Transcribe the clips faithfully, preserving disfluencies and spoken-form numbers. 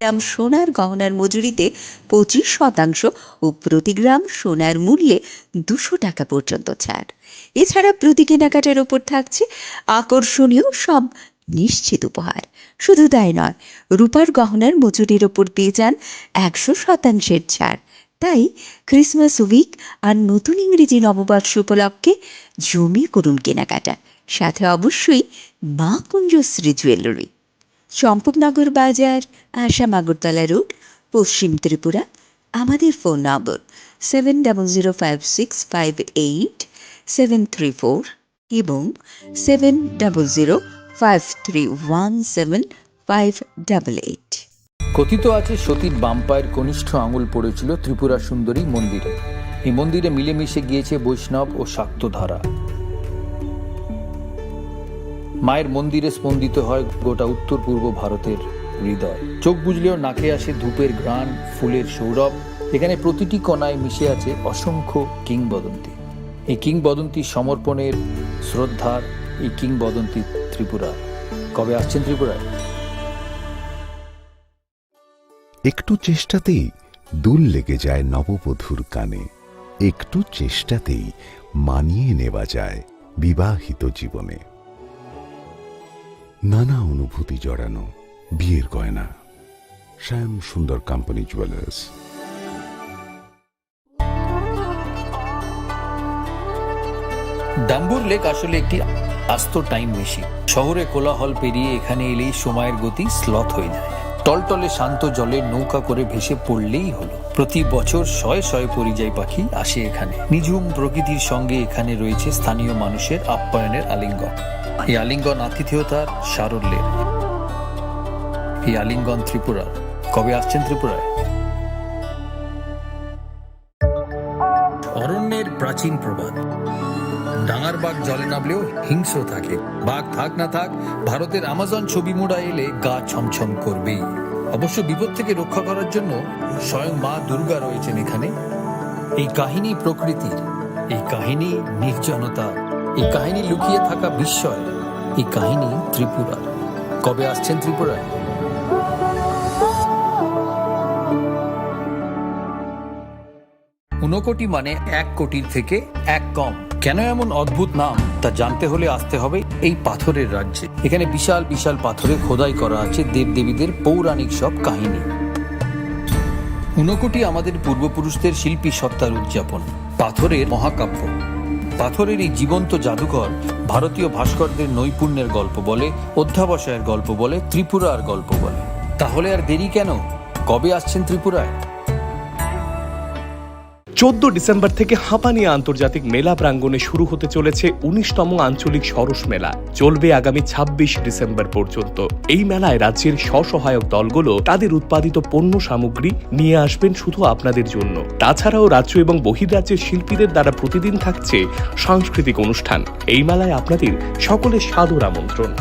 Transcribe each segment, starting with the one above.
গ্রাম সোনার গহনার মজুরিতে পঁচিশ শতাংশ ও প্রতি গ্রাম সোনার মূল্যে দুশো টাকা পর্যন্ত ছাড়। এছাড়া প্রতি কেনাকাটার উপর থাকছে আকর্ষণীয় সব নিশ্চিত উপহার। শুধু তাই নয়, রূপার গহনার মজুরির উপর পেয়ে যান একশো শতাংশের ছাড়। তাই ক্রিসমাস উইক আর নতুন ইংরেজি নববর্ষ উপলক্ষে জমিয়ে করুন কেনাকাটা, সাথে অবশ্যই মা কুঞ্জশ্রী জুয়েলারি, চম্পকনগর বাজার, আসাম আগরতলা রোড, পশ্চিম ত্রিপুরা। আমাদের phone number seven double zero five six five eight seven three four এবং seven double zero five three one seven five double eight. কথিত আছে, সতীর বাম পায়ের কনিষ্ঠ আঙুল পড়েছিল ত্রিপুরা সুন্দরী মন্দিরে। এই মন্দিরে মিলেমিশে গিয়েছে বৈষ্ণব ও শাক্ত ধারা। মায়ের মন্দিরে স্পন্দিত হয় গোটা উত্তর পূর্ব ভারতের হৃদয়। চোখ বুজলেও নাকে আসে ধূপের ঘ্রাণ, ফুলের সৌরভ। এখানে প্রতিটি কণায় মিশে আছে অসংখ্য কিংবদন্তি। এই কিংবদন্তি সমর্পণের, শ্রদ্ধার, এই কিংবদন্তি ত্রিপুরা। কবে আসছেন ত্রিপুরায়? একটু চেষ্টাতেই দুল লেগে যায় নববধূর কানে। একটু চেষ্টাতেই মানিয়ে নেওয়া যায় বিবাহিত জীবনে। নানা অনুভূতি জড়ানো বিয়ের গয়না। শ্যাম সুন্দর কোম্পানি জুয়েলার্স। ডাম্বুর লেক আসলে একটি আস্ত টাইম মেশিন। শহরে কোলাহল পেরিয়ে এখানে এলেই সময়ের গতি স্লথ হয়ে যায়। টলটলে শান্ত জলে নৌকা করে ভেসে পড়লেই হলো। প্রতি বছর শয়ে শয়ে পরিযায়ী পাখি আসে এখানে। নিঝুম প্রকৃতির সঙ্গে এখানে রয়েছে স্থানীয় মানুষের আপ্যায়নের আলিঙ্গন। এই আলিঙ্গন আতিথেয়তার সারল্যের। এই আলিঙ্গন ত্রিপুরার। কবে আসছেন ত্রিপুরায়? অরণ্যের প্রাচীন প্রবাদ, ডাঙার বাঘ জলে নামলেও হিংস্র থাকে। বাঘ থাক না থাক, ভারতের আমাজন ছবি মুড়া এলে গা ছমছম করবেই। অবশ্য বিপদ থেকে রক্ষা করার জন্য স্বয়ং মা দুর্গা রয়েছেন এখানে। এই কাহিনী প্রকৃতির, এই কাহিনী নির্জনতা, এই কাহিনী লুকিয়ে থাকা বিস্ময়, এই কাহিনী ত্রিপুরার। কবে আসছেন ত্রিপুরায়? ঊনকোটি মানে এক কোটির থেকে এক কম। কেন এমন অদ্ভুত নাম, তা জানতে হলে আসতে হবে এই পাথরের রাজ্যে। এখানে বিশাল বিশাল পাথরে খোদাই করা আছে দেবদেবীদের পৌরাণিক সব কাহিনী। ঊনকোটি আমাদের পূর্বপুরুষদের শিল্পী সত্তার উদযাপন। পাথরের মহাকাব্য। পাথরের এই জীবন্ত জাদুঘর ভারতীয় ভাস্করদের নৈপুণ্যের গল্প বলে, অধ্যাবসায়ের গল্প বলে, ত্রিপুরার গল্প বলে। তাহলে আর দেরি কেন? কবে আসছেন ত্রিপুরায়? চোদ্দ ডিসেম্বর থেকে হাঁপানিয়া আন্তর্জাতিক মেলা প্রাঙ্গণে শুরু হতে চলেছে উনিশতম আঞ্চলিক সরস মেলা। চলবে আগামী ছাব্বিশ ডিসেম্বর পর্যন্ত। এই মেলায় রাজ্যের স্বসহায়ক দলগুলো তাদের উৎপাদিত পণ্য সামগ্রী নিয়ে আসবেন শুধু আপনাদের জন্য। তাছাড়াও রাজ্য এবং বহির্রাজ্যের শিল্পীদের দ্বারা প্রতিদিন থাকছে সাংস্কৃতিক অনুষ্ঠান। এই মেলায় আপনাদের সকলের সাদর আমন্ত্রণ।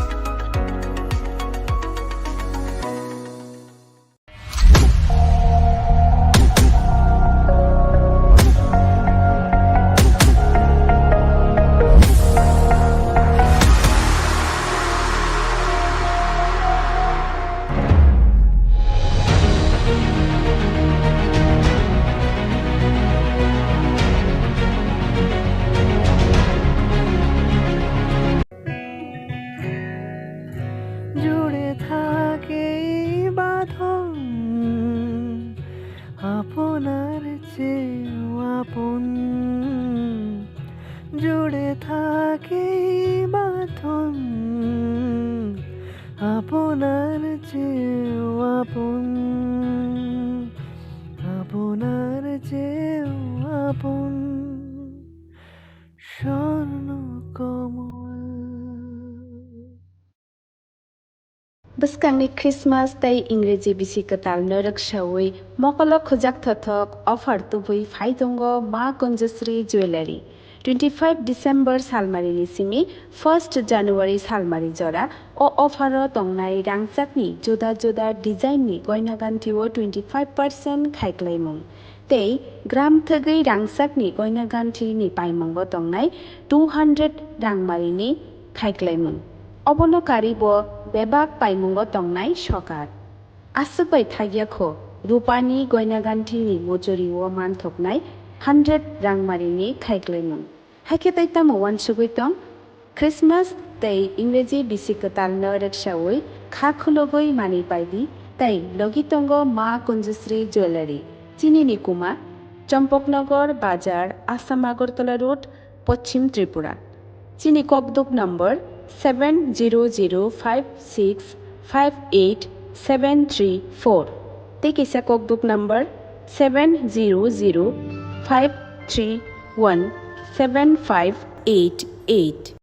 জুড়ে থাকে এই বাঁধন আপনার চেয়েও আপন। জুড়ে থাকে এই বাঁধন আপনার চেয়েও আপন, আপনার চেয়েও আপন। Bwskangni Christmas tei Ingreji bisi kwtal norok saui mokolo khujak thothok offer tubui phai tongo Ma Kunjasri Jewellery. Twenty five December salmarini simi first January salmari jora o offer o tongnai rangchakni juda juda design ni goina ganthi o twenty five percent khaiklaimung. Tei gram thwgwi rangchakni goina ganthini paimungo tongnai two hundred rangmarini khaiklaimung. Obono karwi bo bebak paimungo tongnai sokar. Aswk bai thakya kho, rupani goina ganthini muchuri o manthoknai hundred rangmarini khaiklaimung. Hakhe tai tamo uansugwi tong? Christmas tei Ingreji bisi kwtalno rwksaui kha khulugwi manwi paidi tei logi tongo Ma Kunjusri Jewellery, chini ni kuma, Champaknagar Bazar, Assam Agartala Road, Poschim Tripura. Chini kokduk number seven zero zero five six five eight seven three four. Tei kisa kokduk number seven zero zero five three one seven five eight eight.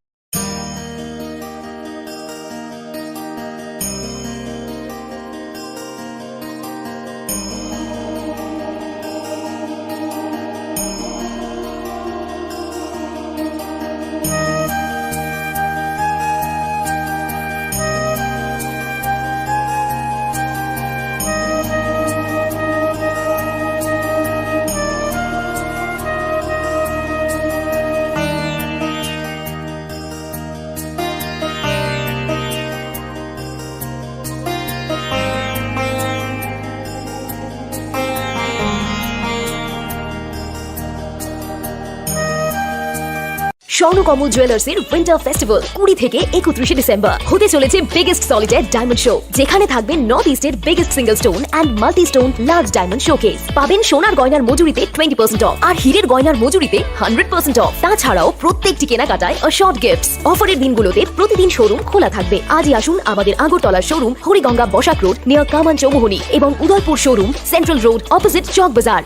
স্বর্ণ কমল জুয়েলার্সের winter festival কুড়ি থেকে একত্রিশে ডিসেম্বর। হতে চলেছে biggest solitaire diamond show, যেখানে থাকবে নর্থ ইস্টের biggest single stone and multi stone large diamond showcase. পাবেন সোনার গয়নার মজুরিতে টোয়েন্টি পার্সেন্ট অফ আর হীরের গয়নার মজুরিতে হান্ড্রেড পার্সেন্ট অফ। তাছাড়াও প্রত্যেকটি কেনাকাটায় অ্যাসর্ড গিফটস। অফারের দিনগুলোতে প্রতিদিন শোরুম খোলা থাকবে। আজই আসুন আমাদের আগরতলার showroom Hariganga Basak road near Kaman Chowmuhani এবং Udaipur showroom central road opposite Chowk Bazar.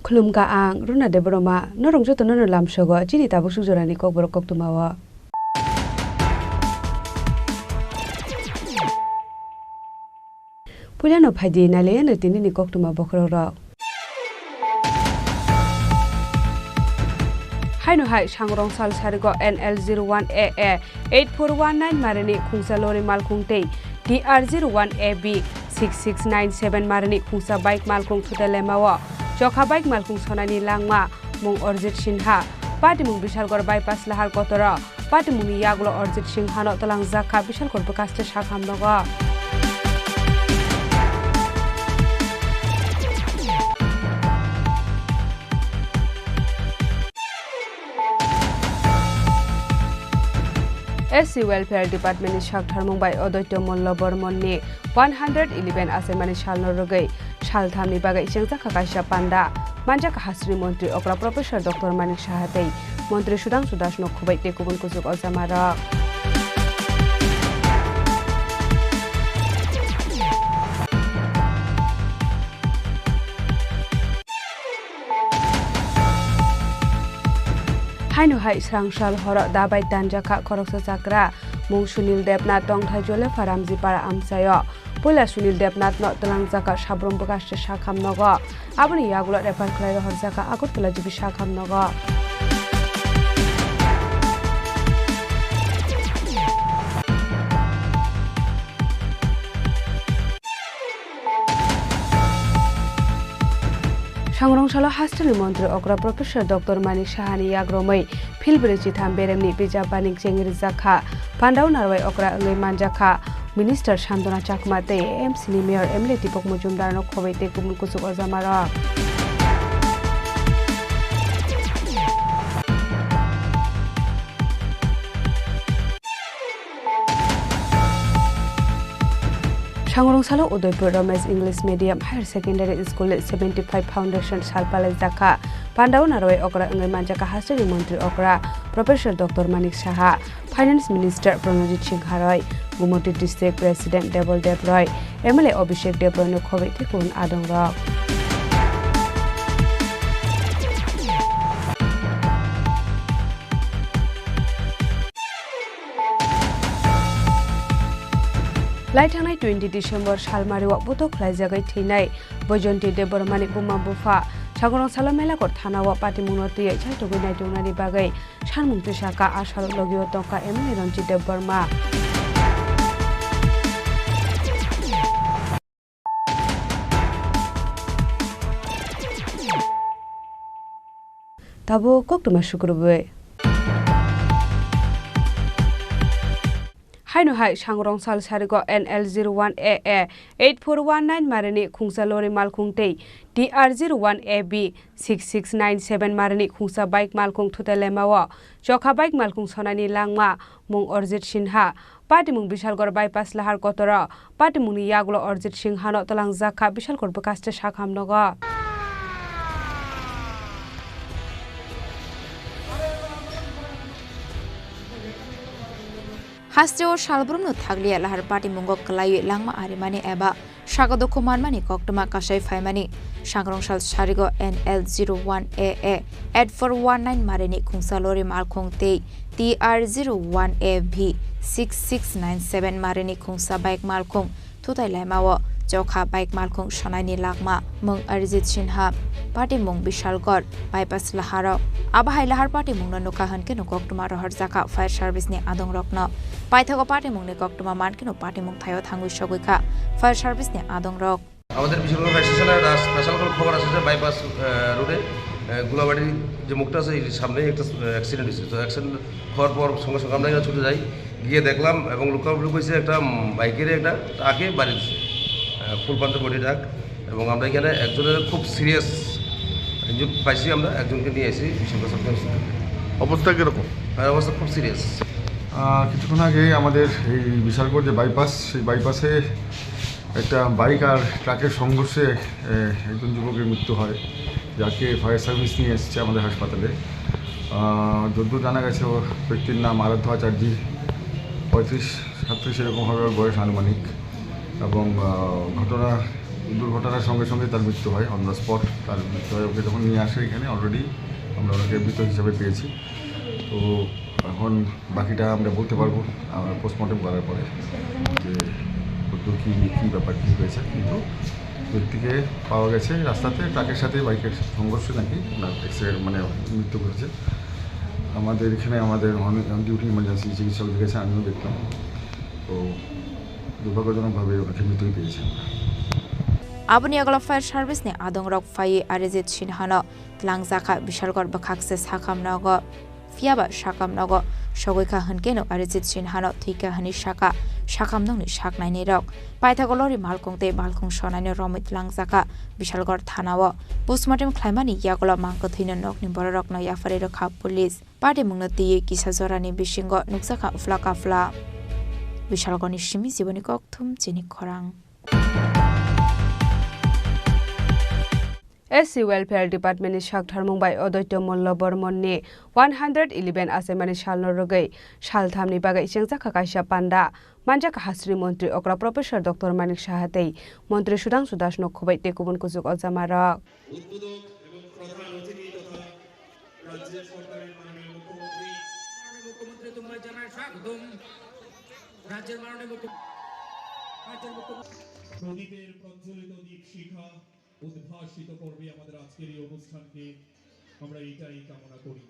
Khulumkha ang Runa Debbarma, norok jotono no lamsogo chini tabuk suk jorani kokborok koktwmao. Puilano phaidi nailaiano tinini koktwma bokhorokrok. Haino hai sangrong sal sarigo N L zero one A A eight four one nine marini khungsa lori malkhung tei T R zero one A B six six nine seven marini khungsa bike malkhung thuda lemao chokha bike malkhung sonani langma mung Arjit Sinha, patimung Bishalgarh bypass lahar kotoro, patimungni yagulo Arjit Sinhano twlangjak kha Bishalgarh bwkhaste sakham nogo. S C Welfare Department ni saktharmung bai Odoityo Mollo Bormon ni one hundred eleven achaimani salno rwgwi salthamni bagwi chengjakha kaisa panda. Manjakha hasteni montri okra Professor Doctor Manik Saha tei montri Sudhangshu Das no khubai tei kubun kuchuk ojamarok. Haino hai srangsal horo dabai tanjakha khoroksa chakra mung Sunil Debnath tongthai Jolepha Ramjipara amchaio. Puila Sunil Debnath no twlangjakha Sabrum bwkhaste sakham nogo. Aboni yagulo refer khlai rohorjakha Agartala G B sakham nogo. Sangrong salo hasteni montri okra Professor Doctor Manik Sahani yagromwi philbri chitham beremni bijap banik chengri jakha. Pandao narwai okra wngwi manjakha Minister Santona Chakma tei A M C ni Mayor M L A Deepak Majumdar no khobwi tei kubun kuchuk ojamarok. Sangrong salo Udaipur Ramesh English Medium Higher Secondary School ni seventy five Foundation sal palai jakha. Pandao narwai okra wngwi manjakha hasteni montri okra Professor Doctor Manik Saha, Finance Minister Pranajit Singha Roy, Gumoti District President Debol Deb Roy, M L A Abhishek Deb Roy no khobwi tei kubun adongrok. Lai thangnai twenty December salmari o buto khlaijagwi thwinai Boijonti Debbarmani buma bupha Sangrong salo Melakot thana o patimungno twiwi chaitugwi naituknani bagwi sanmung tisaka a salo logi o tongkha M L A Ranjit Debbarma. Tabuk koktwma sukrubwi. Haino hai Sangrong sal sarigo N L zero one A A eight four one nine marini khungsa lori malkhung tei T R zero one A B six six nine seven marini khungsa bike malkhung thutai lemao chokha bike malkhung sonaini langma mung Arjit Sinha, patimung Bishalgarh bypass lahar kotoro patimungni yagulo Arjit Singhano twlangjakha Bishalgarh bwkhaste sakham nogo. Hasteo salbrumno thakliya lahar patimungo kwlaiwi langma arimani eba saka dukhu manmani koktwma kasai phaimani. Sangrong sal sarigo N L zero one A A eight four one nine marini khungsa lori malkhung tei T R zero one A V six six nine seven marini khungsa bike malkhung thutai laimao chokha bike malkhung sonaini langma mung Arijit Sinha, patimung Bishalgarh bypass laharo. Abo hai lahar patimungno nukha hwnkhe no koktwma rohorjakha fire service ni adongrokno. Paithago patimungni koktwma mankhe no patimung thaio thangwi sogwi kha fire service ni adongrok. আমাদের বিশালগড় ফায়ার স্টেশনে একটা স্পেশাল করে খবর আসে যে বাইপাস, আহ, রোডে, আহ, গোলাবাড়ির যে মুখটা আছে, এর সামনেই একটা, আহ, অ্যাক্সিডেন্ট হয়েছে। তো অ্যাক্সিডেন্ট হওয়ার পর সঙ্গে সঙ্গে আমরা এখানে ছুটে যাই, গিয়ে দেখলাম এবং লোকাল লোক হয়েছে একটা, উম, বাইকের একটা ট্রাকে বাড়ি দিচ্ছে, আহ, ফুল পাঞ্জাব বডি ট্রাক। এবং আমরা এখানে একজনের খুব সিরিয়াস ইনজুর পাইছি, আমরা একজনকে নিয়ে আসি বিশালগড় সাব হসপিটালে। অবস্থা কিরকম? হ্যাঁ, অবস্থা খুব সিরিয়াস। আহ, কিছুক্ষণ আগে আমাদের এই বিশালগড় যে বাইপাস, সেই বাইপাসে একটা বাইক আর ট্রাকের সংঘর্ষে, এ, একজন যুবকের মৃত্যু হয়, যাকে ফায়ার সার্ভিস নিয়ে এসেছে আমাদের হাসপাতালে। আহ, যদ্দূর জানা গেছে, ও ব্যক্তির নাম আরাধ্য আচার্যী, পঁয়ত্রিশ সাতত্রিশ এরকম হবে ওর বয়স আনুমানিক। এবং, আহ, ঘটনা, দুর্ঘটনার সঙ্গে সঙ্গে তার মৃত্যু হয়, অন দ্য স্পট তার মৃত্যু হয়। ওকে যখন নিয়ে আসে এখানে, অলরেডি আমরা ওনাকে মৃত হিসাবে পেয়েছি। তো এখন বাকিটা আমরা বলতে পারবো, আহ, পোস্টমর্টম করার পরে, যে কতদূর কী, কী ব্যাপার, কী হয়েছে। কিন্তু ব্যক্তিকে পাওয়া গেছে রাস্তাতে, ট্রাকের সাথে বাইকের সংঘর্ষে নাকি ওনার অ্যাক্সিডেন্ট, মানে, মৃত্যু ঘটেছে। আমাদের এখানে আমাদের অন ডিউটি ইমার্জেন্সি চিকিৎসক দেখেছে, আমিও দেখলাম। তো দুর্ভাগ্যজনকভাবে ওনাকে মৃতই পেয়েছি আমরা। Aboni yagulo fire service ni adongrok phaiwi Arijit Sinhano twlangjakha Bishalgarh bwkhakse sakham nogo. Phiyaba sakham nogo sogwi kha hwnkhe no Arijit Sinhano thwikha hwnwi sakha sakham nokni saknainirok. Paithago lori malkhung tei malkhung sonaino romwi twlangjakha Bishalgarh thanao. Postmortem khlaimani yagulo mang kwthwino nokni bororokno yapharwi rwkha police. Patimungno twiwi kisa jorani bisingo nukjakha uphla kaphla. Bishalgarhni simi Jiboni Kokthum chini khorang. S C Welfare Department ni saktharmung bai Odoityo Mollo Bormon ni one hundred eleven achaimani salno rwgwi salthamni bagwi chengjakha kaisa panda. Manjakha hasteni montri okra Professor Doctor Manik Saha tei montri Sudhangshu Das no khobwi tei kubun kuchuk ojamarok. উদ্বোধক এবং প্রধান অতিথি তথা রাজ্য সরকারের মাননীয় মুখ্যমন্ত্রী, মাননীয় মুখ্যমন্ত্রী তোমায় জানাই স্বাগতম। রাজ্যের মাননীয় মুখ্য-, রাজ্যের মুখ্যমন্ত্রী। প্রদীপের প্রজ্বলিত দীপ শিখা উদ্ভাসিত করবে আমাদের আজকের এই অনুষ্ঠানকে। আমরা এটাই কামনা করি।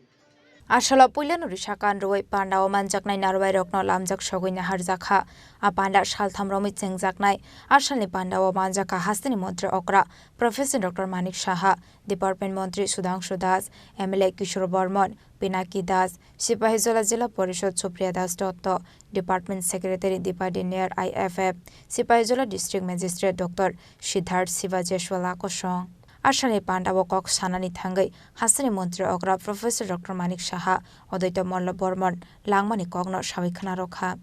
Asalo puilano rwsakan rwui pandao manjaknai narwuairokno lamjak sogwi naharjakha. A panda saltham romwi chengjaknai. Asalni pandao manjakha hasteni montri okra Professor Doctor Manik Saha, Department Montri Sudhangshu Das, M L A Kishore Bormon, Pinaki Das, Sipahijola Jila Porishod Supriya Das Dotto, Department Secretary Dipa Denier I F F, Sipahijola District Magistrate Doctor Siddharth Siva Jeswala kosong. Asalni pandao kok sanani thangwi hasteni montri okra Professor Doctor Manik Saha, Odoito Mollo Bormon langmani kokno sawi khwnarokha.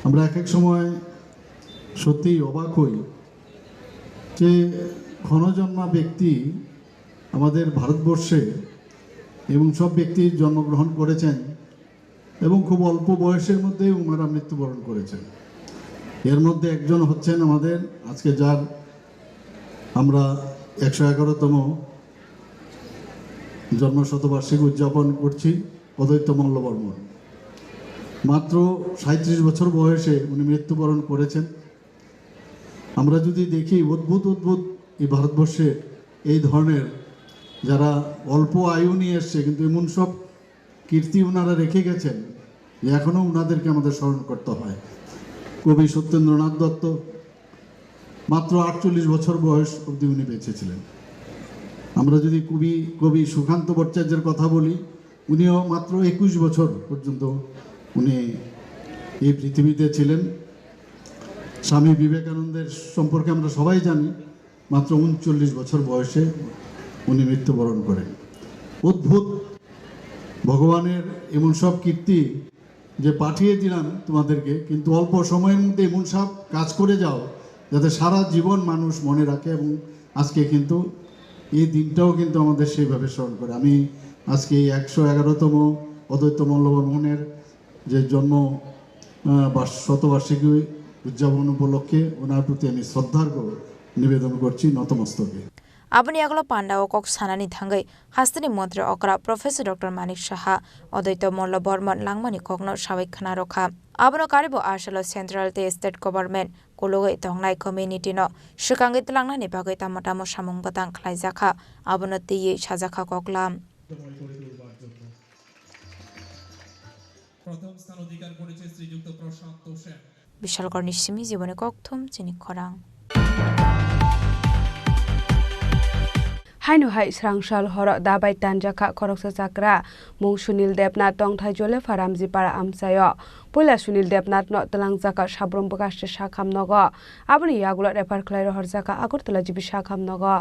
আমরা এক এক সময় সত্যিই অবাক হই যে ক্ষণজন্মা ব্যক্তি আমাদের ভারতবর্ষে এবং সব ব্যক্তি জন্মগ্রহণ করেছেন এবং খুব অল্প বয়সের মধ্যেই ওনারা মৃত্যুবরণ করেছেন। এর মধ্যে একজন হচ্ছেন আমাদের আজকে যার আমরা একশো এগারোতম জন্ম শতবার্ষিকী উদযাপন করছি, অদ্বৈত মল্ল বর্মন। মাত্র সাঁইত্রিশ বছর বয়সে উনি মৃত্যুবরণ করেছেন। আমরা যদি দেখি, অদ্ভুত অদ্ভুত এই ভারতবর্ষে এই ধরনের যারা অল্প আয়ু নিয়ে এসছে, কিন্তু এমন সব কীর্তি ওনারা রেখে গেছেন যে এখনও ওনাদেরকে আমাদের স্মরণ করতে হয়। কবি সত্যেন্দ্রনাথ দত্ত মাত্র আটচল্লিশ বছর বয়স অবধি উনি বেঁচে ছিলেন। আমরা যদি কবি কবি সুকান্ত ভট্টাচার্যের কথা বলি, উনিও মাত্র একুশ বছর পর্যন্ত উনি এই পৃথিবীতে ছিলেন। স্বামী বিবেকানন্দের সম্পর্কে আমরা সবাই জানি, মাত্র ঊনচল্লিশ বছর বয়সে উনি মৃত্যুবরণ করেন। অদ্ভুত, ভগবানের এমন সব কীর্তি যে পাঠিয়ে দিলাম তোমাদেরকে, কিন্তু অল্প সময়ের মধ্যে এমন সব কাজ করে যাও যাতে সারা জীবন মানুষ মনে রাখে। এবং আজকে কিন্তু এই দিনটাও কিন্তু আমাদের সেইভাবে স্মরণ করে। আমি আজকে এই একশো এগারোতম অদ্বৈত মল্লবর্মনের যে জন্ম, আহ, বার্ষ-, শতবার্ষিকী উদযাপন উপলক্ষে ওনার প্রতি আমি শ্রদ্ধার্ঘ্য নিবেদন করছি নতমস্তকে। Aboni yagulo pandao kok sanani thangwi hasteni montri okra Professor Doctor Manik Saha Adwaita Malla Barman langmani kokno sawi khna rwkha. Abono karibo asalo central tei state government kulugwi tongnai community no swkangwi twlangnani bagwi tamo tamo samung bwtang khlaijakha, abono twiwi sajakha koklam. প্রথম স্থান অধিকার করেছে শ্রীযুক্ত প্রশান্ত Sen. Bishalkorni simi jiboni kokthum chini khorang. Haino hai srangsal horo dabai tanjakha khoroksa chakra, mung Sunil Debnath, tongthai Jolepha Ramjipara amchaio. Puila Sunil Debnath no twlangjakha Sabrum Bwkhaste Sakham nogo. Aboni yagulo refer khlai rohorjakha Agartala G B Sakham nogo.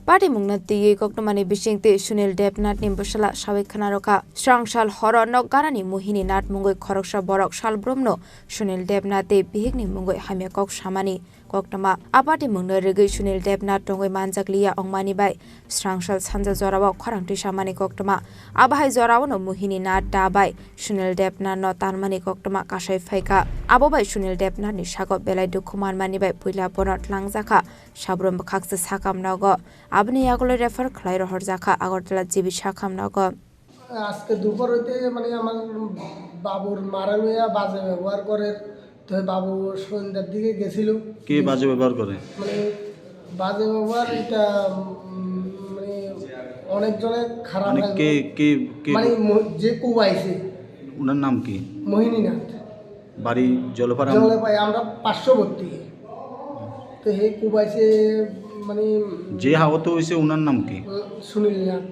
Patimungno twiwi koktwmani bisingtwi Sunil Debnathni bwsala sawi khna rwkha. Srangsal horo nok ganani Mohini Nath mungwi khoroksa borok salbrumno Sunil Debnath tei bihikni mungwi hamya kok samani koktwma. A patimungno rwgwi Sunil Debnath tongwi manjakliya wngmani bai srangsal sanja jorao khorang twisamani koktwma. Abo hai joraono Mohini Nath da bai Sunil Debnath no tanmani koktwma kasai phaikha. Abo bai Sunil Debnath ni sago belai dukhu manmani bai puila bono twlangjakha Sabrum Bwkhakse Sakham nogo. Aboni yagulo refer khlai rohorjakha Agartala G B Sakham nogo. আজকে দুপুর হইতে মানে আমার বাবুর মারা লইয়া বাজে ব্যবহার করে। তো বাবু সন্ধ্যার দিকে গেছিল। কে বাজে ব্যবহার করে? মানে বাজে ব্যবহার এটা, উম, মানে অনেকজনে খারাপ মানে হয়। কে, কে, কে? মানে ম-, যে কুবাইছে। ওনার নাম কি? মোহিনীনাথ। বাড়ি জলপাড়া? জলপাই, আমরা পার্শ্ববর্তী। তো হে কুবাইছে, মানে যে আহত হয়েছে ওনার নাম কি? উম, সুনীল নাথ।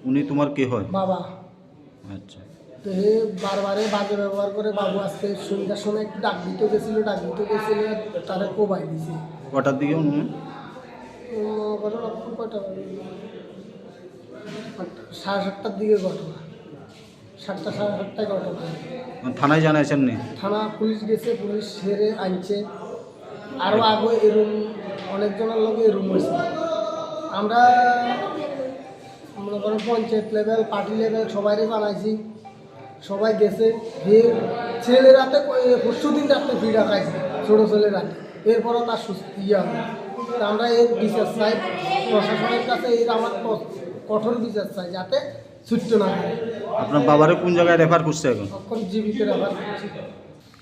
উনি তোমার কে হয়? বাবা। আচ্ছা। তো হে বারবারে বাজে ব্যবহার করে। বাবু আজকে সন্ধ্যার সময় একটু ডাক দিতে গেছিল, ডাক দিতে গেছিল, তারা কোবাই দিছে। কটার দিকে মনে হয়? উম, ঘটনা কয়টা বাজে? সাড়ে সাতটার দিকে ঘটনা। সাতটা, সাড়ে সাতটায় ঘটনা। থানায় জানাইছেন নি? থানা পুলিশ গেছে, পুলিশ সেরে আনছে। আরও আগে এরম অনেকজনের লগে এরম হয়েছে। আমরা মনে করেন পঞ্চায়েত লেভেল, পার্টি লেভেল সবাইরে জানাইছি, সবাই গেছে। যে ছেলের হাতে ক-, এ পরশু দিন রাত্রে ফিডা খাইছে, ছোটো ছেলের হাতে। এরপরও তার সুস্থ ইয়ে হবে। তা আমরা এর বিচার চাই, প্রশাসনের কাছে এর আমার ক-, কঠোর বিচার চাই, যাতে ছুটতে না হয়। আপনার বাবারে কোন জায়গায় রেফার করছে এখন? এখন জিবিতে রেফার করছি।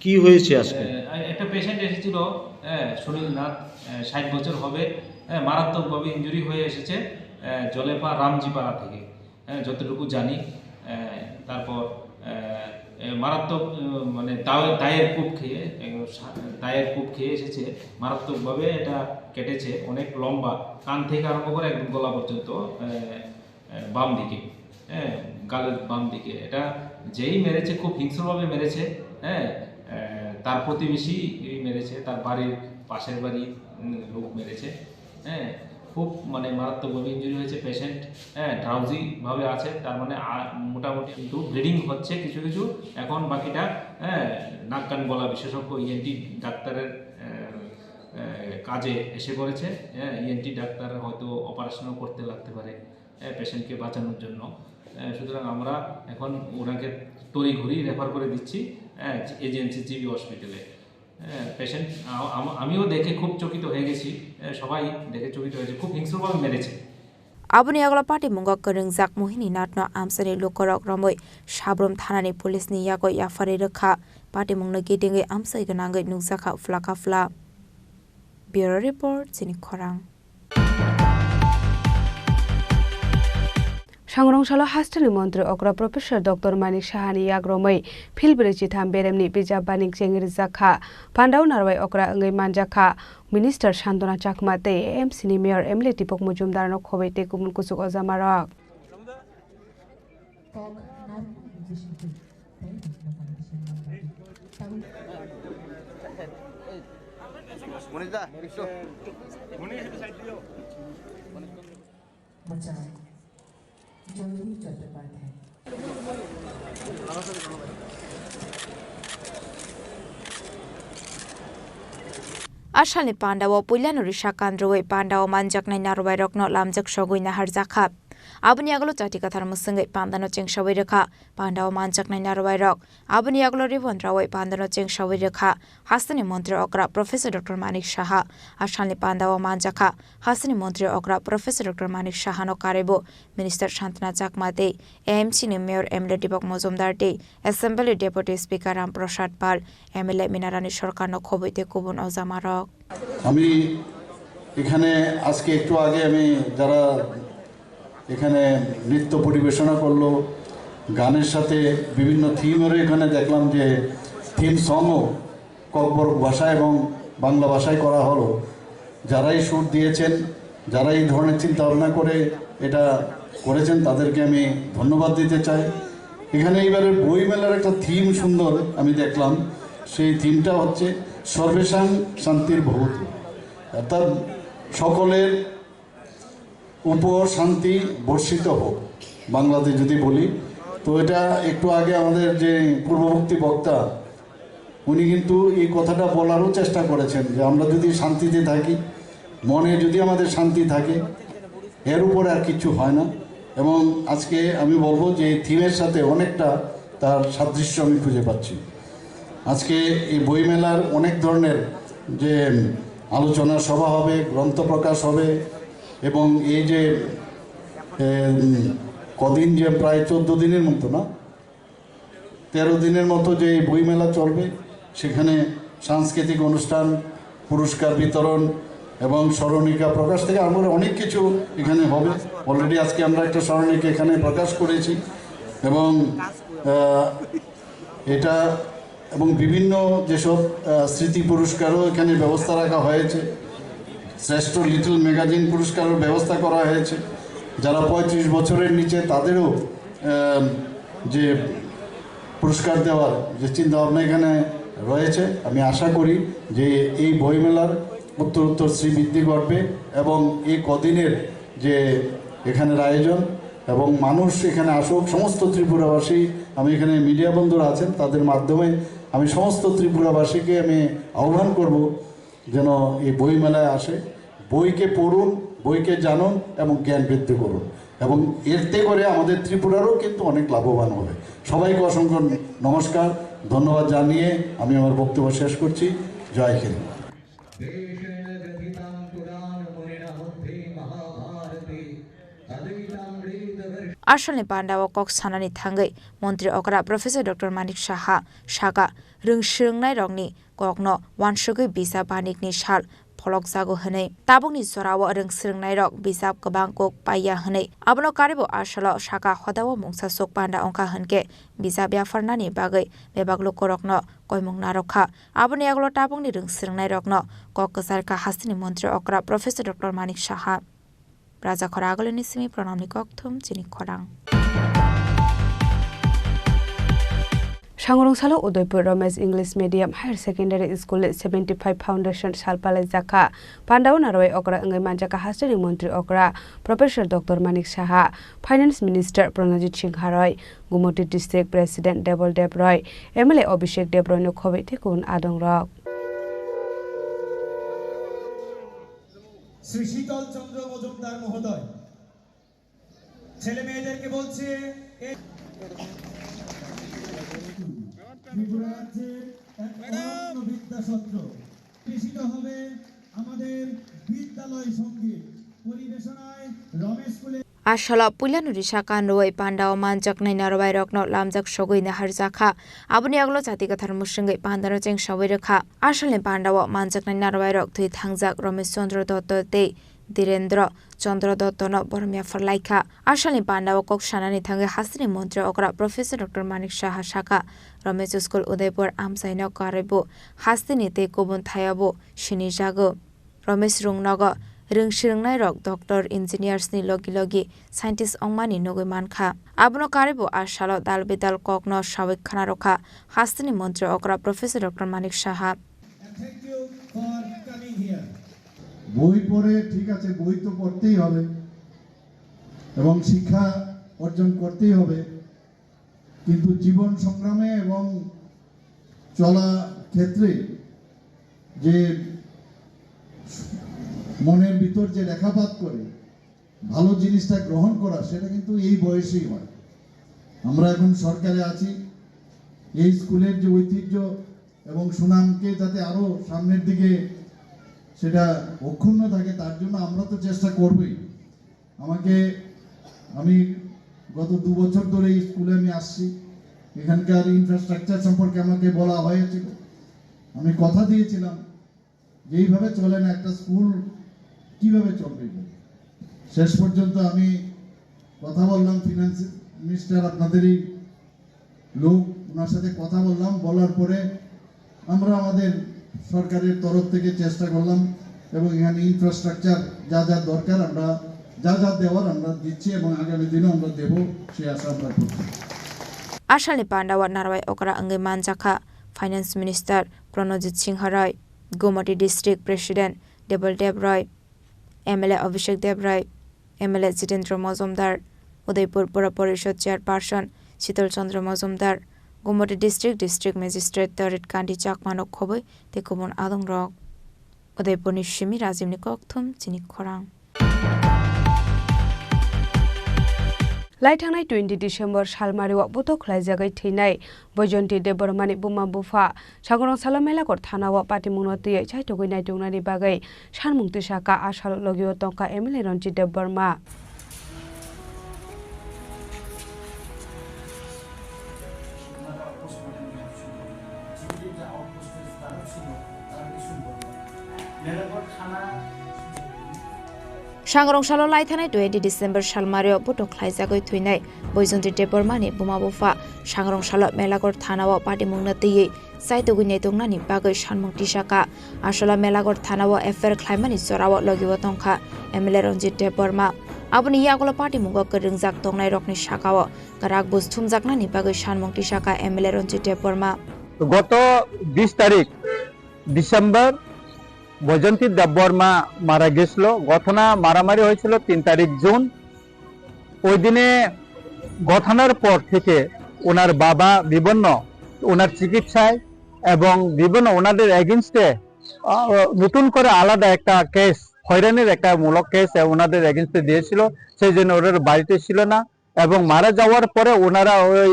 কি হয়েছে আজকে? এ, একটা পেশেন্ট এসেছিল, হ্যাঁ, সুনীল নাথ, এ, ষাট বছর হবে, হ্যাঁ, মারাত্মকভাবে ইনজুরি হয়ে এসেছে, এ, জলেপা রামজিপাড়া থেকে, হ্যাঁ, যতটুকু জানি। এ, তারপর, এ, এ, মারাত্মক, এ, মানে দায়-, দায়ের কোপ খেয়ে, এ, সা-, দায়ের কোপ খেয়ে এসেছে, মারাত্মকভাবে এটা কেটেছে, অনেক লম্বা, কান থেকে আরম্ভ করে একদম গলা পর্যন্ত, এ, এ, বাম দিকে, হ্যাঁ, গালের বাম দিকে। এটা যেই মেরেছে, খুব হিংস্রভাবে মেরেছে, হ্যাঁ, এ, তার প্রতিবেশী মেরেছে, তার বাড়ির পাশের বাড়ি, উম, লোক মেরেছে, হ্যাঁ, খুব মানে মারাত্মকভাবে ইনজুরি হয়েছে। পেশেন্ট, হ্যাঁ, ড্রাউজি ভাবে আছে, তার মানে আ-, মোটামুটি কিন্তু ব্লিডিং হচ্ছে কিছু কিছু, এখন বাকিটা হ্যাঁ, নাক কান গলা বিশেষজ্ঞ ইএনটি ডাক্তারের, আহ, আহ, কাজে এসে পড়েছে। হ্যাঁ, ইএনটি ডাক্তার হয়তো অপারেশনও করতে লাগতে পারে, হ্যাঁ, পেশেন্টকে বাঁচানোর জন্য। হ্যাঁ, সুতরাং আমরা এখন ওনাকে তড়িঘড়ি রেফার করে দিচ্ছি, হ্যাঁ, এজেএমসি জিবি হসপিটালে। হ্যাঁ, পেশেন্ট, আ-, আম-, আমিও দেখে খুব চকিত হয়ে গেছি, হ্যাঁ, সবাই দেখে চকিত হয়েছে, খুব হিংস্রভাবে মেরেছে। Aboni yagulo patimungo kwrwngjak muhini natno amchaini lukurok romwi Sabrum thanani police ni yago yapharwi rwkha. Patimungno gidingwi amchai gwnangwi nukjakha phla kaphla. Bureau Report, Chini Khorang. Sangrong salo hasteni montri okra Professor Doctor Manik Sahani yagromwi phil brwi chitham beremni bijap banik chengwi rijak kha. Pandao narwai okra wngwi manjak kha Minister Santona Chakma tei A M C ni Mayor M L A Deepak Majumdar no khobwi tei kubun kuchuk ojamarok. A salni pandao puilano risa kandrwi pandao manjaknai narwai rokno lamjak sogwi naharjakha. Aboni yagulo chati kathar mwswngwi pandano chengsawi rwkha. Pandao manjaknai narwai rok. Aboni yagulo ribon rawi pandano chengsawi rwkha. Hasteni montri okra Professor Doctor Manik Saha. A salni pandao manjakha. Hasteni montri okra Professor Doctor Manik Sahano karebo Minister Santana Chakma tei A M C ni Mayor M L A Deepak Majumdar tei Assembly Deputy Speaker Ram Prasad Pal, M L A Minarani Sarkarno khobwi tei kubun ojamarok. আমি এখানে আজকে একটু আগে আমি যারা এখানে নৃত্য পরিবেশনা করলো, গানের সাথে বিভিন্ন থিমেরও এখানে দেখলাম যে থিম সংও ককবরক ভাষা এবং বাংলা ভাষায় করা হলো। যারাই সুর দিয়েছেন, যারা এই ধরনের চিন্তা ভাবনা করে এটা করেছেন, তাদেরকে আমি ধন্যবাদ দিতে চাই। এখানে এইবারের বইমেলার একটা থিম সুন্দর আমি দেখলাম, সেই থিমটা হচ্ছে সর্বেষাং শান্তির্ভবতু, অর্থাৎ সকলের উপর শান্তি বর্ষিত হোক, বাংলাতে যদি বলি। তো এটা একটু আগে আমাদের যে পূর্ববর্তী বক্তা, উনি কিন্তু এই কথাটা বলারও চেষ্টা করেছেন যে আমরা যদি শান্তিতে থাকি, মনে যদি আমাদের শান্তি থাকে, এর উপরে আর কিছু হয় না। এবং আজকে আমি বলবো যে এই থিমের সাথে অনেকটা তার সাদৃশ্য আমি খুঁজে পাচ্ছি। আজকে এই বইমেলার অনেক ধরনের যে আলোচনা সভা হবে, গ্রন্থ প্রকাশ হবে, এবং এই যে, এ, উম, কদিন, যে প্রায় চোদ্দ দিনের মতো, না, তেরো দিনের মতো যে এই বইমেলা চলবে, সেখানে সাংস্কৃতিক অনুষ্ঠান, পুরস্কার বিতরণ এবং স্মরণিকা প্রকাশ থেকে আরম্ভ করে অনেক কিছু এখানে হবে। অলরেডি আজকে আমরা একটা স্মরণিকা এখানে প্রকাশ করেছি এবং, আহ, এটা এবং বিভিন্ন যেসব, আহ, স্মৃতি পুরস্কারও এখানে ব্যবস্থা রাখা হয়েছে, শ্রেষ্ঠ লিটল ম্যাগাজিন পুরস্কারের ব্যবস্থা করা হয়েছে। যারা পঁয়ত্রিশ বছরের নিচে, তাদেরও, আহ, যে পুরস্কার দেওয়ার যে চিন্তাভাবনা এখানে রয়েছে, আমি আশা করি যে এই বইমেলার উত্তর উত্তর শ্রীবৃদ্ধি ঘটবে এবং এই কদিনের যে এখানের আয়োজন এবং মানুষ এখানে আসুক, সমস্ত ত্রিপুরাবাসী, আমি এখানে মিডিয়া বন্ধুরা আছেন, তাদের মাধ্যমে আমি সমস্ত ত্রিপুরাবাসীকে আমি আহ্বান করব যেন এই বইমেলায় আসে, বইকে পড়ুন, বইকে জানুন এবং জ্ঞান বৃদ্ধি করুন, এবং এতে করে আমাদের ত্রিপুরারও কিন্তু অনেক লাভবান হবে। সবাইকে অসংখ্য নমস্কার, ধন্যবাদ জানিয়ে আমি আমার বক্তব্য শেষ করছি। জয় Hind. Asalni pandao kok sanani thangwi montri okra Professor Doctor Manik Saha saka, rwng swrwngnairokni kokno uansugwi bijap banikni sal pholokjago hwnwi. Tabukni jorao rwng swrwngnairok bijap kwbang kuk paiya hwnwi. Abono karwibo asalo saka hodao mungsaswk panda wngkha hwnkhe bijap yapharnani bagwi bebak lukurokno koimung narwkha. Aboni yagulo tabukni rwng swrwngnairokno kok kwcharkha hasteni montri okra Professor Doctor Manik Saha. Rajakhor Agulini simi Pranamni kokthum chini khorang. Thangrong salo Udaipur Ramesh English Medium Higher Secondary School ni seventy five foundation sal palaijakha. Pandao narwai okra wngwi manjakha hasteni montri okra Professor Doctor Manik Saha, Finance Minister Pranajit Singha Roy, Gumoti District President Debol Deb Roy, M L A Abhishek Deb Roy no khobwi tei kubun adongrok. Shri শীতল চন্দ্র মজুমদার মহোদয়। ছেলে মেয়েদেরকে বলছে, এ-, ত্রিপুরা রাজ্যের এক অনন্য বিদ্যাসত্র। পরিবেশিত হবে আমাদের বিদ্যালয় সঙ্গীত। পরিবেশনায় রমেশ কুলে। A salo puilano risa kanrwi pandao manjaknai narwai rokno lamjak sogwi naharjakha. Aboni yagulo chati kwthar mwswngwi pandano cheng sogwi rwkha. A salni pandao manjaknai narwai rok thwi thangjak Ramesh Chandra Dotto tei Dhirendra Chandra Dottono borom yaphar laikha. A salni pandao kok sanani thangwi hasteni montri okra Professor Doctor Manik Saha sakha, Ramesh School Udaipur amchaino karwibo hasteni tei kubun thayabo sinijago. Ramesh rung nogo rwng swrwngnairok doctor, engineers ni logi logi scientist wngmani nugwi mankha. Abono karwibo a salo dal bidal kokno sawi khna rwkha hasteni montri okra Professor Doctor Manik Saha. And thank you for coming here. বই পড়ে, ঠিক আছে, বই তো পড়তেই হবে এবং শিক্ষা অর্জন করতেই হবে, কিন্তু জীবন সংগ্রামে এবং চলা ক্ষেত্রে যে মনের ভিতর যে রেখাপাত করে ভালো জিনিসটা গ্রহণ করা, সেটা কিন্তু এই বয়সেই হয়। আমরা এখন সরকারে আছি, এই স্কুলের যে ঐতিহ্য এবং সুনামকে যাতে আরও সামনের দিকে সেটা অক্ষুণ্ণ থাকে, তার জন্য আমরা তো চেষ্টা করবই। আমাকে, আমি গত দু বছর ধরে এই স্কুলে আমি আসছি, এখানকার ইনফ্রাস্ট্রাকচার সম্পর্কে আমাকে বলা হয়েছিল। আমি কথা দিয়েছিলাম যে এইভাবে চলে না, একটা স্কুল কিভাবে চলবে? শেষ পর্যন্ত আমি কথা বললাম ফিনান্স মিনিস্টার, আপনাদেরই লোক, ওনার সাথে কথা বললাম, বলার পরে আমরা আমাদের সরকারের তরফ থেকে চেষ্টা করলাম এবং এখানে ইনফ্রাস্ট্রাকচার যা যা দরকার আমরা যা যা দেওয়ার আমরা দিচ্ছি এবং আগামী দিনও আমরা দেব, সেই আশা আমরা করছি। A salni pandao narwai okra wngwi manjakha Finance Minister Pranajit Singha Roy, Gumoti District President Debol Deb Roy, M L A Abhishek Deb Roy, M L A Jitendra Majumdar, Udaipur Pura Porishad Chairperson Shital Chandra Majumdar, Gumoti District District Magistrate Tarit Kandi Chakmano khobwi tei kubun adongrok. Udaipurni simi Rajibni kokthum chini khorang. Lai thangnai twenty December salmario buto khlaijagwi thwinai Boijonti Debbarmani buma bupha Sangrong salo Melakot thanao patimungno twiwi chaitugwi naituknani bagwi sanmung tisaka. A salo logio tongkha M L A Ranjit Debbarma. Sangrong salo lai thanai twenty December salmario buto khlaijagwi thwinai Boijonti Debbarmani buma bupha Sangrong salo Melakot thanao patimungno twiwi chaitugwi naituknani bagwi sanmung tisaka. A salo Melakot thanao F I R khlaimani jorao logio tongkha M L A Ranjit Debbarma. Aboni yagulo patimungo kwrwngjak tongnairokni sakao kwrak buj thumjaknani bagwi sanmung tisaka M L A Ranjit Debbarma. গত বিশ তারিখ ডিসেম্বর বৈজয়ন্তী দেববর্মা মারা গেছিল। ঘটনা মারামারি হয়েছিল তিন তারিখ জুন। ওই দিনে ঘটনার পর থেকে ওনার বাবা বিভিন্ন ওনার চিকিৎসায় এবং বিভিন্ন ওনাদের এগেনস্টে নতুন করে আলাদা একটা কেস, হয়রানির একটা মূলক কেস ওনাদের এগেনস্টে দিয়েছিল। সেই জন্য ওনার বাড়িতে ছিল না এবং মারা যাওয়ার পরে ওনারা ওই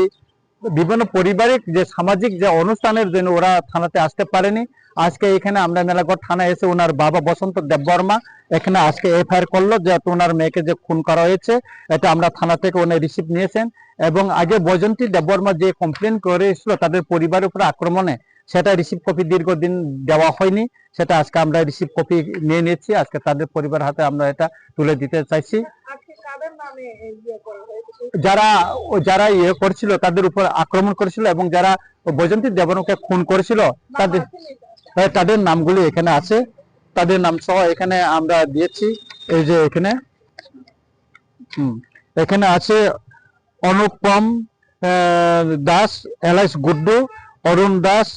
বিভিন্ন পারিবারিক যে সামাজিক যে অনুষ্ঠানের জন্য ওরা থানাতে আসতে পারেনি। আজকে এখানে আমরা মেলাঘর থানায় এসে ওনার বাবা বসন্ত দেববর্মা এখানে আজকে এফআইআর করলো যে ওনার মেয়েকে যে খুন করা হয়েছে, এটা আমরা থানা থেকে উনি রিসিপ্ট নিয়েছেন। এবং আগে বৈজয়ন্তী দেববর্মা যে কমপ্লেন করেছিল তাদের পরিবারের উপরে আক্রমণে, সেটা রিসিপ্ট কপি দীর্ঘদিন দেওয়া হয়নি, সেটা আজকে আমরা রিসিপ্ট কপি নিয়ে নিয়েছি। আজকে তাদের পরিবার হাতে আমরা এটা তুলে দিতে চাইছি। আজকে কাদের নামে এই ইয়ে করা হয়েছে? যারা, ও যারা ইয়ে করছিল, তাদের উপর আক্রমণ করেছিল এবং যারা বৈজয়ন্তী দেববর্মাকে খুন করেছিল, তাদের, হ্যাঁ, তাদের নামগুলি এখানে আছে। তাদের নাম সহ এখানে আমরা দিয়েছি। এই যে এখানে, হুম, এখানে আছে অনুপম আহ, দাস, এলআইস গুড্ডু, অরুণ দাস,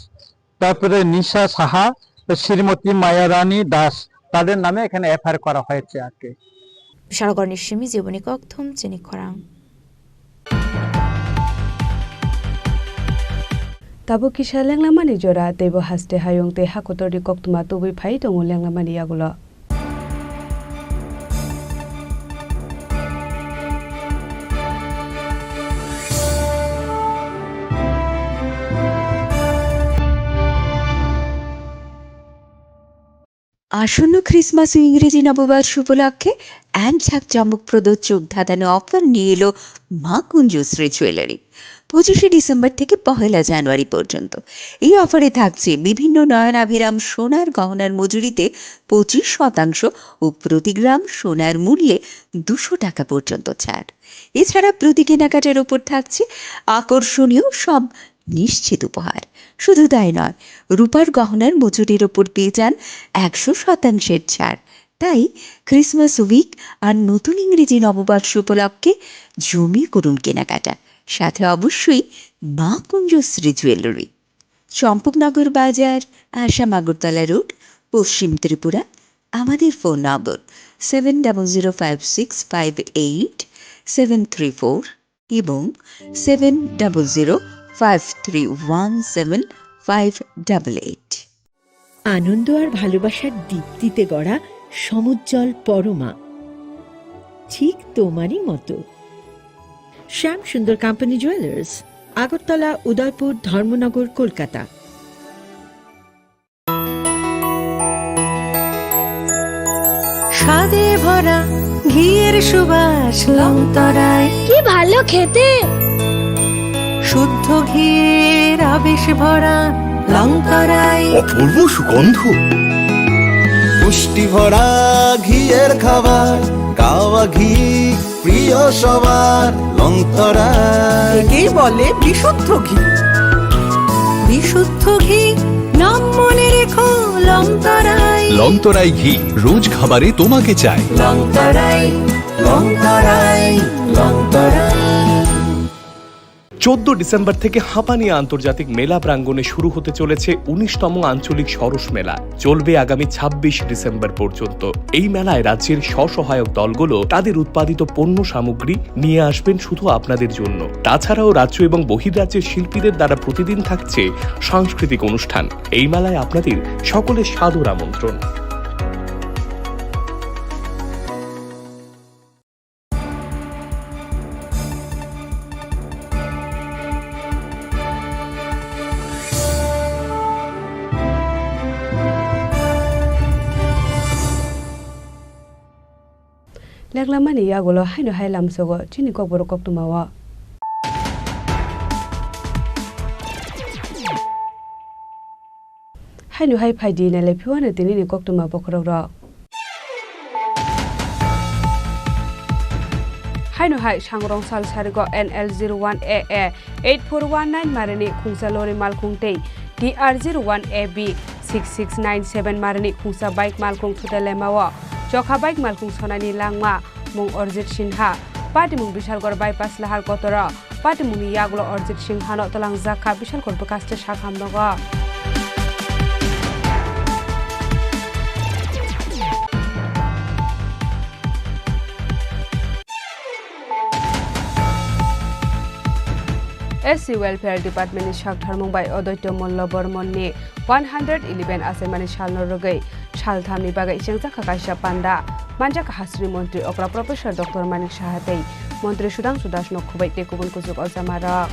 তারপরে নিশা সাহা, শ্রীমতী মায়া রানী দাস, তাদের নামে এখানে এফআইআর করা হয়েছে আর কি। Bishalgarhni simi jiboni kokthum chini khorang. Tabuk kisa lenglamani jora, teibo haste hayung tei hakotorni koktwma tubui phai tongo lenglamani yagulo. আসন্ন খ্রিসমাস ও ইংরেজি নববর্ষ উপলক্ষে এক ঝাঁক চমকপ্রদ চোখ ধাঁধানো অফার নিয়ে এলো মা কুঞ্জশ্রী জুয়েলারি। পঁচিশে ডিসেম্বর থেকে পহেলা জানুয়ারি পর্যন্ত এই অফারে থাকছে বিভিন্ন নয়নাভিরাম সোনার গহনার মজুরিতে পঁচিশ শতাংশ ও প্রতি গ্রাম সোনার মূল্যে দুশো টাকা পর্যন্ত ছাড়। এছাড়া প্রতি কেনাকাটার উপর থাকছে আকর্ষণীয় সব নিশ্চিত উপহার। শুধু তাই নয়, রূপার গহনার মজুরির উপর পেয়ে যান একশো শতাংশের ছাড়। তাই ক্রিসমাস উইক আর নতুন ইংরেজি নববর্ষ উপলক্ষে জমিয়ে করুন কেনাকাটা, সাথে অবশ্যই মা কুঞ্জশ্রী জুয়েলারি, চম্পকনগর বাজার, আসাম আগরতলা রোড, পশ্চিম ত্রিপুরা। আমাদের phone number seven double zero five six five eight seven three four এবং seven double zero five three one seven five double eight. আনন্দ আর ভালোবাসার দীপ্তিতে গড়া সমুজ্জ্বল পরমা, ঠিক তোমারই মতো। শ্যাম সুন্দর কোম্পানি জুয়েলার্স, আগরতলা, উদয়পুর, ধর্মনগর, কলকাতা। স্বাদে ভরা ঘিয়ের সুবাস লংতরায়। কি ভালো খেতে! শুদ্ধ ঘিয়ের আবেশ ভরা লংতরায়। অপূর্ব সুগন্ধ। পুষ্টি ভরা ঘিয়ের খাবার, কাওয়া ঘি প্রিয় সবার লংতরায়। একেই বলে বিশুদ্ধ ঘি। বিশুদ্ধ ঘি, নাম মনে রেখো লংতরায়। লংতরাই ঘি, রোজ খাবারে তোমাকে চাই। লংতরায়, লংতরায়, লংতরায়। চোদ্দ ডিসেম্বর থেকে হাঁপানি আন্তর্জাতিক মেলা প্রাঙ্গণে শুরু হতে চলেছে উনিশতম আঞ্চলিক সরস মেলা। চলবে আগামী ছাব্বিশ ডিসেম্বর পর্যন্ত। এই মেলায় রাজ্যের স্বসহায়ক দলগুলো তাদের উৎপাদিত পণ্য সামগ্রী নিয়ে আসবেন শুধু আপনাদের জন্য। তাছাড়াও রাজ্য এবং বহির্রাজ্যের শিল্পীদের দ্বারা প্রতিদিন থাকছে সাংস্কৃতিক অনুষ্ঠান। এই মেলায় আপনাদের সকলের সাদর আমন্ত্রণ। Leklamani yagulo haino hai lamsogo chini kokborok koktwmao. Haino hai phaidi nailai phiwano tinini koktwma bokhorok rok. Haino hai sangrong sal sarigo N L zero one A A eight four one nine marini khungsa lori malkhung tei T R zero one A B six six nine seven marini khungsa bike malkhung thute lemao chokha bike malkhung sonani langma mung Orjit Sinha, patimung Bishalgarh bypass lahar kotoro. Patimungni yagulo Orjit Singhano twlangjak kha Bishalgarh bwkhaste sakham nogo. S C Welfare Department ni saktharmung bai Odoityo Mollo Bormon ni one hundred eleven achaimani salno rwgwi salthamni bagwi chengjakha kaisa panda. Manjakha hasri montri okra Professor Doctor Manik Saha tei montri Sudhangshu Das no khubai tei kubun kuchuk ojamarok.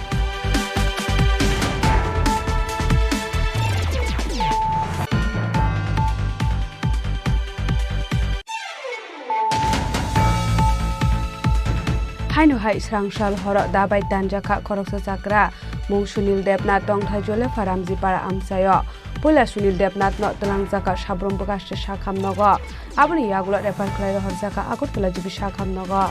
Haino hai srangsal horo dabai tanjakha khoroksa chakra mung Sunil Debnath tongthai Jolepha Ramjipara amchaio. Puila Sunil Debnath no twlangjaka sabrum bwkhaste sakham nogo. Aboni yagulo refer khlai rohorjaka Agartala G B sakham nogo.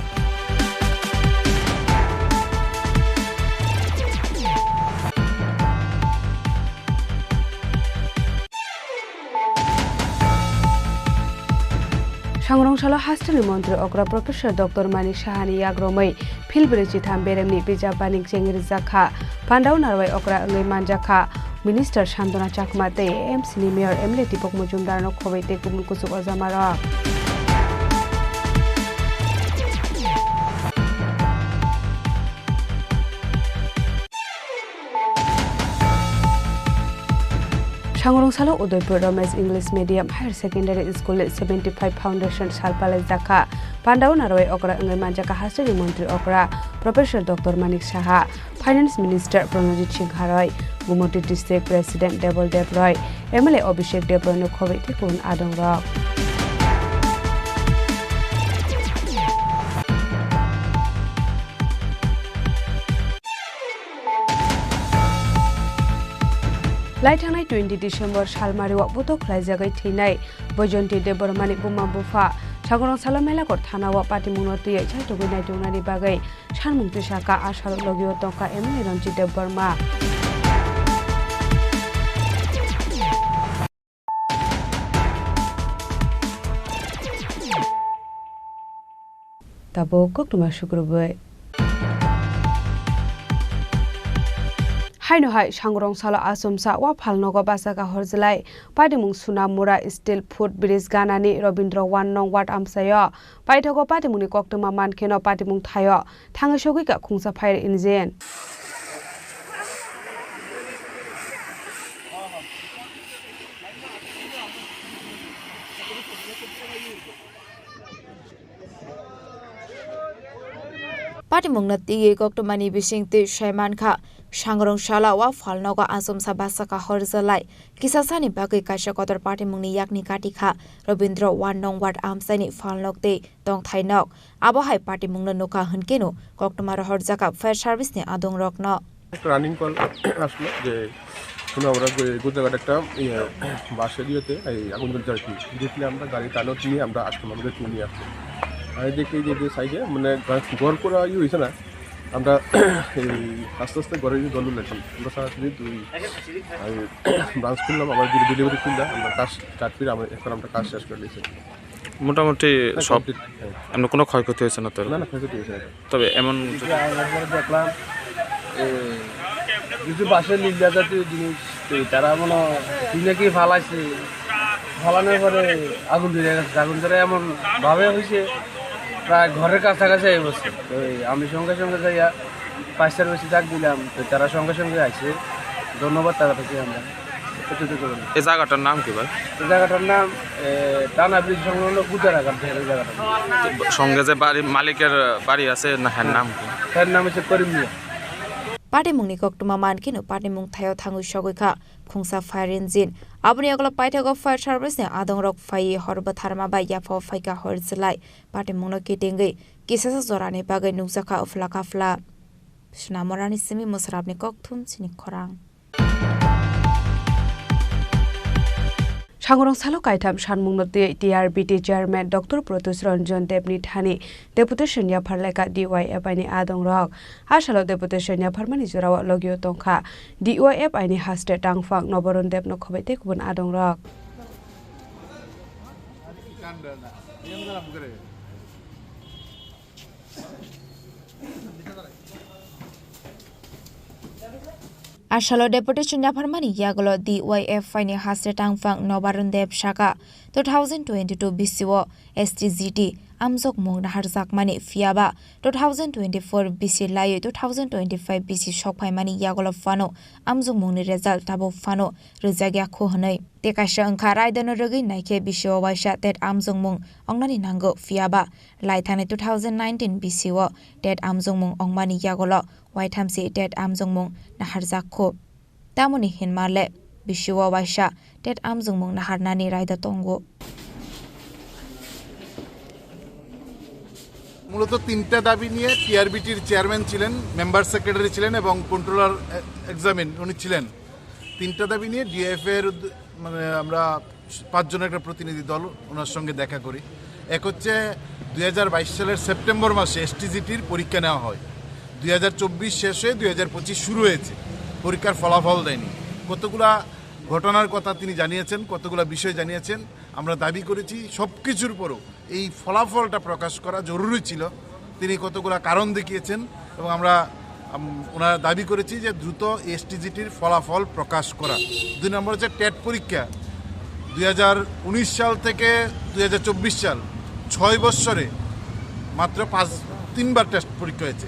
Sangrong salo hasteni montri okra Professor Doctor Manik Sahani yagromwi Phil brwi chitham beremni bijap bani chengri jakha. Pandao narwai okra wngwi manjakha. Minister Santona Chakma tei A M C ni Mayor M L A Deepak Majumdar no khobwi tei kubun kuchuk ojama rok. Sangrong salo Udaipur Ramesh English Medium Higher Secondary School ni seventy five Foundation sal palai jakha. Pandao narwai okra wngwi manjakha hasteni montri okra Professor Doctor Manik Saha, Finance Minister Pranojit Singh Haroi, Gumoti District President Debol Deb Roy, M L A Abhishek Deb Roy no khobwi tei kubun adong rok. Lai thangnai twenty December salmari o butok khlaijagwi thwinai Boijonti Debbarmani buma bupha. Sangrong salo Melakot thana o patimungno twiwi chaitugwi naituknani bagwi sanmung tisaka asal logio tongkha M L A Ranjit Debbarma. Tabuk koktwma sukrubwi. Haino hai Sangrong salo achomsa wa phalnogo bachaka horjlai patimung Sunamura Steel Foot Bridge ganani Robindra one nong ward amchaio. Paithago patimungni koktwma mankheno patimung thaio thangwi sogwikha khungsa fire engine. Patimungno twiwi koktwmani bisingtwi sai mankha, Sangrong salo wa phalnogo achomsa bachaka horjlai kisasani bagwi kaisa kotor patimungni yakni kati kha Robindra one nong ward amchaini phalnok tei tongthai nok. Abo hai patimungno nukha hwnkeno koktwma rohorjakha fire service ni adongrokno. একটা running call আসলো যে কোনো আমরা যে গুজরাঘাট একটা ইয়ে বাস এরিয়াতে এই আগুন জ্বলছে আর কি। দেখলে আমরা গাড়ি টানো নিয়ে আমরা আসলাম, আমাদের টিম নিয়ে আসলাম। আমি দেখি যে, যে সাইডে মানে ঘর করা ইয়ে হয়েছে না, আমরা এই আস্তে আস্তে ঘরে গিয়ে জল উঠেছি। আমরা সারাদিন দুই আমি ব্রাঞ্চ খুললাম, আবার ডেলিভারি খুললাম, আমরা কাজ স্টার্ট করে আমরা এখন আমরা কাজ শেষ করে নিয়েছি। মোটামুটি হ্যাঁ, সব কমপ্লিট, হ্যাঁ। এমন কোনো ক্ষয়ক্ষতি হয়েছে না তো? না, না, ক্ষয়ক্ষতি হয়েছে না। তবে এমন কিছু আমরা পরে দেখলাম, এ, কিছু বাঁশের লিল্লা জাতীয় জিনিস, তো তারা মনে হয় কি নাকি ফালাইছে, ফালানোর পরে আগুন ধরে গেছে। আগুন ধরে এমন ভাবে হয়েছে, প্রায় ঘরের কাছাকাছি এই অবস্থা। তো এই আমি সঙ্গে সঙ্গে যাইয়া ফায়ার সার্ভিসে ডাক দিলাম, তো তারা সঙ্গে সঙ্গে আইছে। ধন্যবাদ তারা প্রতি আমরা। এই জায়গাটার নাম কি ভাই? এই জায়গাটার নাম, এ, টানা ব্রিজ সংলগ্ন গুজারাঘাট, এই জায়গাটার নাম। সঙ্গে যে বাড়ি, মালিকের বাড়ি আছে না, হ্যাঁ, নাম কি? এর নাম হচ্ছে করিম মিয়া। Patimungni koktwma mankheno patimung thaio thangwi sogwi kha khungsa fire engine. Aboni yagulo paithago fire service ni adongrok phaiwi hor bwtharma bai yaphao phaikha hor jwlai. Patimungno kitingwi kisasa jorani bagwi nukjakha uphla kaphla. Snamorani simi mwsarapni kokthum chini khorang. Sangrong salo kaitham sanmungno twiwi T R B T chairman Doctor Protyush Ranjan Debni thani deputation yaphar lekha D Y F I ni adongrok. A salo deputation yapharmani jorao logio tongkha D Y F I ni haste tangphang Nobaron Debno khobwi tei kubun adongrok. A salo deputation yapharmani yagulo D Y F I ni haste tangphang Nobaron Deb saka, two thousand twenty-two bisio S T G T amjokmung naharjakmani, phiyaba two thousand twenty-four bisi laiwi two thousand twenty-five bisi sokphaimani yagulo phano amjokmungni result tabuk phano rwjakya kho hwnwi. Tei kaisa wngkha raidano rwgwi naikhe bisio waisa tet amjokmung ongnani nango, phiyaba lai thani two thousand nineteen bisio tet amjokmung ongmani yagulo waithamsi tet amjokmung naharjak kho. Tamoni hinma le bisio waisa tet amjokmung naharnani raida tongo. মূলত তিনটা দাবি নিয়ে টিআরবিটির চেয়ারম্যান ছিলেন, member secretary ছিলেন এবং controller examine উনি ছিলেন। তিনটা দাবি নিয়ে ডিএফএ এর উদ্দ-, মানে আমরা পাঁচজনের একটা প্রতিনিধি দল ওনার সঙ্গে দেখা করি। এক হচ্ছে দুই হাজার বাইশ সালের সেপ্টেম্বর মাসে এসটিজিটির পরীক্ষা নেওয়া হয়, দুই হাজার চব্বিশ শেষ হয়ে দুই হাজার পঁচিশ শুরু হয়েছে, পরীক্ষার ফলাফল দেয়নি। কতগুলা ঘটনার কথা তিনি জানিয়েছেন, কতগুলা বিষয় জানিয়েছেন। আমরা দাবি করেছি সব কিছুর পরেও এই ফলাফলটা প্রকাশ করা জরুরি ছিল। তিনি কতগুলা কারণ দেখিয়েছেন এবং আমরা, আম, ওনারা দাবি করেছি যে দ্রুত এসটিজিটির ফলাফল প্রকাশ করা। দুই নম্বর হচ্ছে টেট পরীক্ষা। দুই হাজার উনিশ সাল থেকে দুই হাজার চব্বিশ সাল, ছয় বছরে মাত্র পাঁচ, তিনবার টেট পরীক্ষা হয়েছে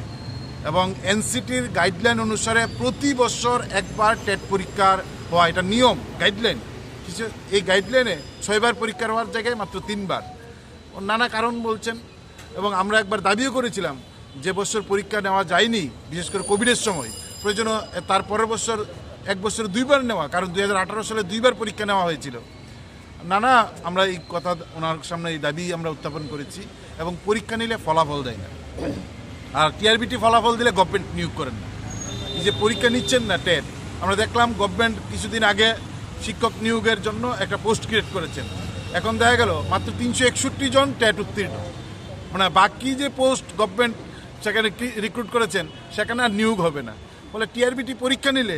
এবং এনসিটির গাইডলাইন অনুসারে প্রতি বছর একবার টেট পরীক্ষার হওয়া, এটা নিয়ম, গাইডলাইন। কিছু এই গাইডলাইনে ছয়বার পরীক্ষার হওয়ার জায়গায় মাত্র তিনবার। নানা কারণ বলছেন এবং আমরা একবার দাবিও করেছিলাম যে বছর পরীক্ষা নেওয়া যায়নি, বিশেষ করে কোভিডের সময়, প্রয়োজনে তার পরের বছর, এক বছরে দুইবার নেওয়া, কারণ দুই হাজার আঠারো সালে দুইবার পরীক্ষা নেওয়া হয়েছিল। নানা, আমরা এই কথা ওনার সামনে এই দাবি আমরা উত্থাপন করেছি এবং পরীক্ষা নিলে ফলাফল দেয় না। আর টিআরবিটি ফলাফল দিলে গভর্নমেন্ট নিয়োগ করেন না। এই যে পরীক্ষা নিচ্ছেন না টেট, আমরা দেখলাম গভর্নমেন্ট কিছুদিন আগে শিক্ষক নিয়োগের জন্য একটা পোস্ট ক্রিয়েট করেছেন। এখন দেখা গেল মাত্র তিনশো একষট্টি জন টেট উত্তীর্ণ, মানে বাকি যে পোস্ট গভর্নমেন্ট সেখানে রিক্রুট করেছেন, সেখানে আর নিয়োগ হবে না। ফলে টিআরবিটি পরীক্ষা নিলে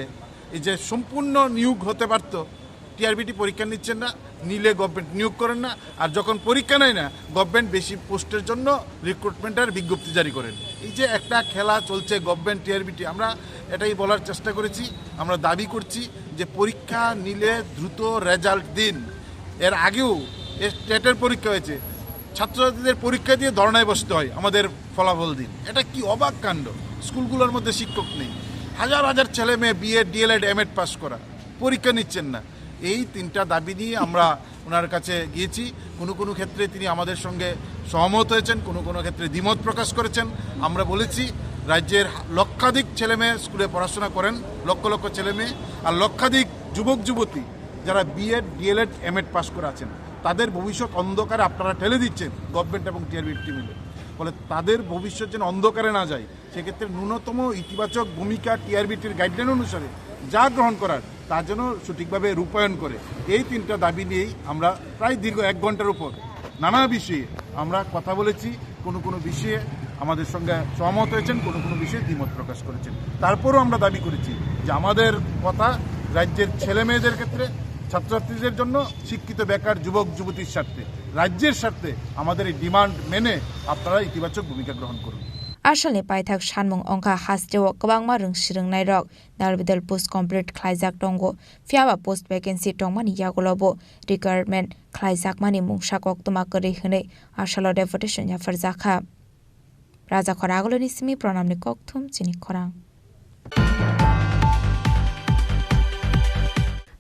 এই যে সম্পূর্ণ নিয়োগ হতে পারতো, টিআরবিটি পরীক্ষা নিচ্ছেন না, নিলে গভর্নমেন্ট নিয়োগ করেন না। আর যখন পরীক্ষা নেয় না, গভর্নমেন্ট বেশি পোস্টের জন্য রিক্রুটমেন্টের বিজ্ঞপ্তি জারি করেন। এই যে একটা খেলা চলছে গভর্নমেন্ট টিআরবিটি, আমরা এটাই বলার চেষ্টা করেছি, আমরা দাবি করছি যে পরীক্ষা নিলে দ্রুত রেজাল্ট দিন। এর আগেও টেটের পরীক্ষা হয়েছে, ছাত্রছাত্রীদের পরীক্ষা দিয়ে ধর্নায় বসতে হয় আমাদের ফলাফল দিন। এটা কি অবাক কাণ্ড! স্কুলগুলোর মধ্যে শিক্ষক নেই, হাজার হাজার ছেলে মেয়ে বিএড, ডিএলএড, এমএড পাস করা, পরীক্ষা নিচ্ছেন না। এই তিনটা দাবি নিয়ে আমরা ওনার কাছে গিয়েছি। কোনো কোনো ক্ষেত্রে তিনি আমাদের সঙ্গে সহমত হয়েছেন, কোনো কোনো ক্ষেত্রে দ্বিমত প্রকাশ করেছেন। আমরা বলেছি, রাজ্যের লক্ষাধিক ছেলে মেয়ে স্কুলে পড়াশোনা করেন, লক্ষ লক্ষ ছেলে মেয়ে, আর লক্ষাধিক যুবক যুবতী যারা বিএড, ডিএলএড, এমএড পাস করে আছেন, তাদের ভবিষ্যৎ অন্ধকারে আপনারা ঠেলে দিচ্ছেন গভর্নমেন্ট এবং টিআরবিটি মিলে। ফলে তাদের ভবিষ্যৎ যেন অন্ধকারে না যায়, সেক্ষেত্রে ন্যূনতম ইতিবাচক ভূমিকা টিআরবিটির গাইডলাইন অনুসারে যা গ্রহণ করার, তা যেন সঠিকভাবে রূপায়ণ করে। এই তিনটা দাবি নিয়েই আমরা প্রায় দীর্ঘ এক ঘন্টার উপর নানা বিষয়ে আমরা কথা বলেছি। কোনো কোনো বিষয়ে আমাদের সঙ্গে সহমত হয়েছেন, কোনো কোনো বিষয়ে দ্বিমত প্রকাশ করেছেন। তারপরও আমরা দাবি করেছি যে আমাদের কথা রাজ্যের ছেলে মেয়েদের ক্ষেত্রে, ছাত্রছাত্রীদের জন্য, শিক্ষিত বেকার যুবক যুবতীর স্বার্থে, রাজ্যের স্বার্থে আমাদের এই ডিমান্ড মেনে আপনারা ইতিবাচক ভূমিকা গ্রহণ করুন। Asalni paithak sanmung wngkha, hasteo kwbangma rwng swrwngnairok dalbidal post complete khlaijak tongo, phiyaba post vacancy tongmani yagulobo recruitment khlaijakmani mungsa koktwma kwrwi hwnwi asalo deputation yapharjakha. Raja Khoraguloni simi Pranamni kokthum chini khorang.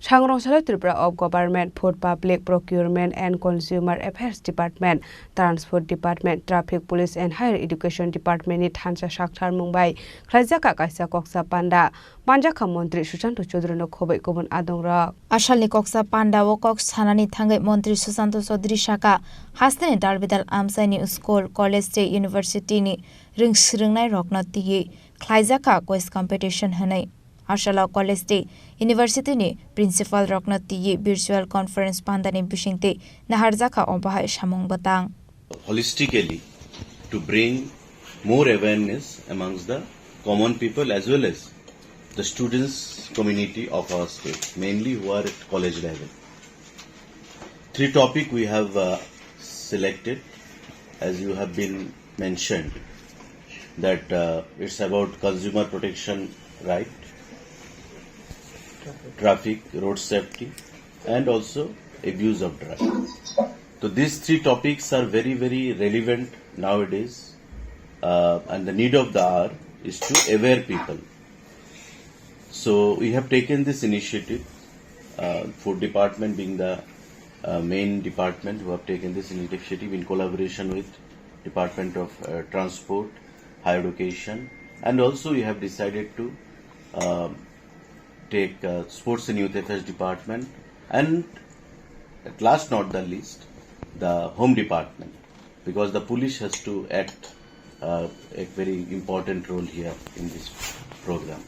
Sangrong salo Tripura of Government, Food, Public Procurement and Consumer Affairs Department, Transport Department, Traffic Police and Higher Education Department ni thansa sakthar mung bai khlaijak kaisa koksa panda. Manjakha Montri Susanto Chaudhary no khoboi kubun adongrok. Asalni koksa panda o kok sanani thangwi Montri Susanto Chaudhary saka, hasteni dalbidal amchaini school, college tei university ni rwng swrwngnairokno twiwi khlaijakha quiz competition hwnwi. Asalo college tei university ni principal rokno twiwi virtual conference pandani bisingtwi naharjakha o bahai samung bwtang. Holistically to bring more awareness amongst the common people as well as the students community of our state, mainly who are at college level. Three topic we have, uh, selected, as you have been mentioned, that, uh, it's about consumer protection right, traffic, road safety, and also abuse of drugs. So these three topics are very, very relevant nowadays, uh, and the need of the hour is to aware people. So we have taken this initiative, uh, food department being the, uh, main department who have taken this initiative in collaboration with Department of, uh, Transport, Higher Education, and also we have decided to, um, take, uh, Sports and Youth Affairs Department, and at last not the least, the Home Department, because the police has to act, uh, a very important role here in this program.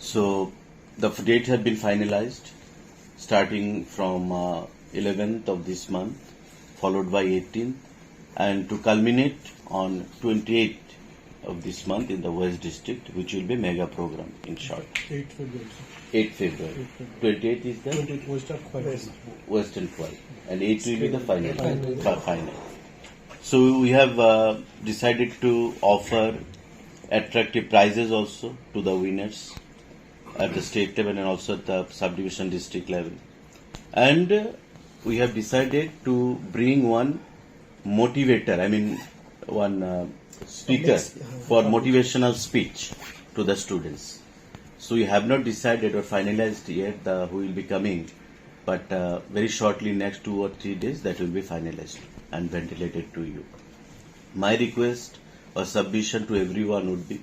So the f-, date had been finalized, starting from, uh, eleventh of this month, followed by eighteenth, and to culminate on twenty-eighth of this month in the West District, which will be mega program in short. Eighth February, sir. Eighth February. Eighth February. Twenty-eighth is the twenty-eighth Western Khwai. Western Khwai. And eight will be the final. Final. Fi-, final. So we have uh, decided to offer attractive prizes also to the winners at the state level and also at the subdivision district level. And uh, we have decided to bring one motivator, I mean, one uh, speaker for motivational speech to the students. So we have not decided or finalized yet the, who will be coming, but uh, very shortly, next two or three days, that will be finalized and ventilated to you. My request or submission to everyone would be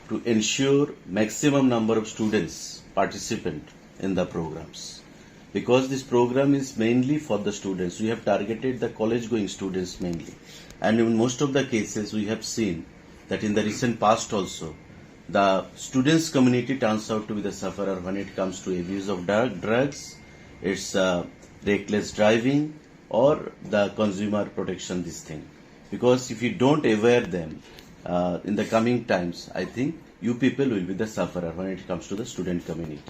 to ensure maximum number of students participant in the programs, because this program is mainly for the students. We have targeted the college going students mainly, and in most of the cases we have seen that in the recent past also, the students community turns out to be the sufferer when it comes to abuse of drug, drugs, it's uh, reckless driving, or the consumer protection, this thing. Because if you don't aware them uh, in the coming times, I think you people will be the sufferer when it comes to the student community.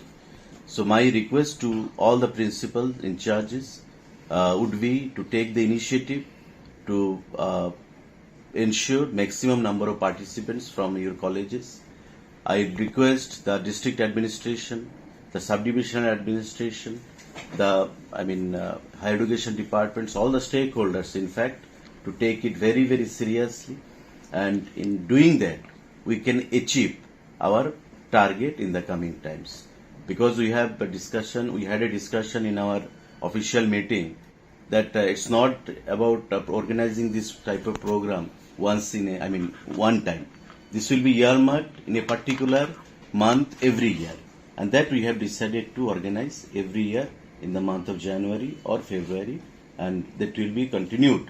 So my request to all the principals in charges uh, would be to take the initiative to uh, ensure maximum number of participants from your colleges. I request the district administration, the subdivision administration, the, I mean, uh, higher education departments, all the stakeholders, in fact, to take it very, very seriously. And in doing that, we can achieve our target in the coming times. Because we have a discussion, we had a discussion in our official meeting that uh, it's not about uh, organizing this type of program once in a, I mean, one time. This will be earmarked in a particular month every year, and that we have decided to organize every year in the month of January or February, and that will be continued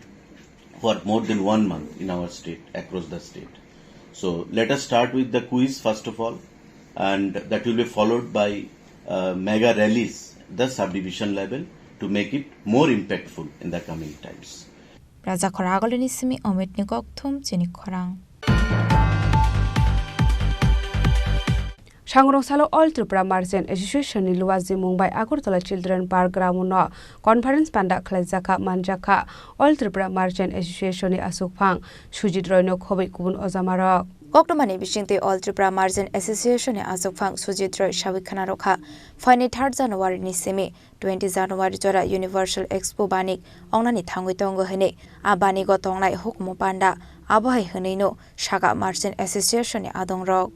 for more than one month in our state, across the state. So let us start with the quiz first of all, and that will be followed by uh, mega rallies the subdivision level to make it more impactful in the coming times. Raja Khora Agolini simi Omitni kokthum chini khorang. Sangrong salo All Tripura Merchant Association ni luajimung bai Agartala Children Park ground no conference panda khlaijakha manjakha All Tripura Merchant Association ni aswkphang Sujit Roy no khobwi kubun ojamarok. Koktwmani bisingtwi All Tripura Merchant Association ni aswkphang Sujit Roy sawi khwnarokha, phaini third January ni simi twenty January jora Universal Expo banik ongnani thangwi tongo hwnwi a banigo tongnai hukumu panda abo hai hwnwino sakha Merchant Association ni adongrok.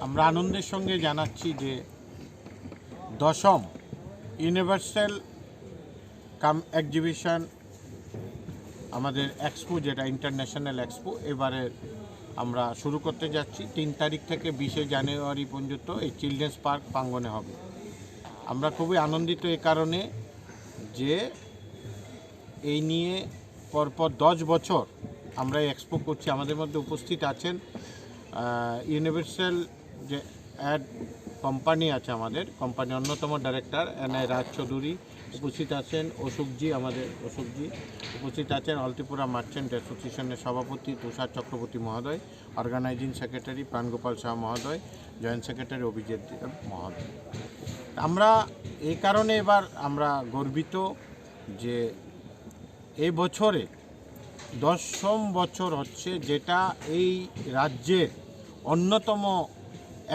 আমরা আনন্দের সঙ্গে জানাচ্ছি যে দশম ইউনিভার্সাল কাম এক্সিবিশন, আমাদের এক্সপো, যেটা international expo, এবারে আমরা শুরু করতে যাচ্ছি। তিন তারিখ থেকে বিশে জানুয়ারি পর্যন্ত এই চিলড্রেন্স পার্ক প্রাঙ্গণে হবে। আমরা খুবই আনন্দিত এ কারণে যে এই নিয়ে পরপর দশ বছর আমরা এই এক্সপো করছি। আমাদের মধ্যে উপস্থিত আছেন আহ, ইউনিভার্সাল যে অ্যাড কোম্পানি আছে আমাদের, কোম্পানির অন্যতম ডাইরেক্টর এন আই রাজ চৌধুরী উপস্থিত আছেন, অশোকজি, আমাদের অশোকজি উপস্থিত আছেন, অল ত্রিপুরা মার্চেন্ট অ্যাসোসিয়েশনের সভাপতি তুষার চক্রবর্তী মহোদয়, অর্গানাইজিং সেক্রেটারি প্রাণগোপাল শাহ মহোদয়, জয়েন্ট সেক্রেটারি অভিজিৎ দেব মহোদয়। আমরা এই কারণে এবার আমরা গর্বিত যে এই বছরে দশম বছর হচ্ছে, যেটা এই রাজ্যের অন্যতম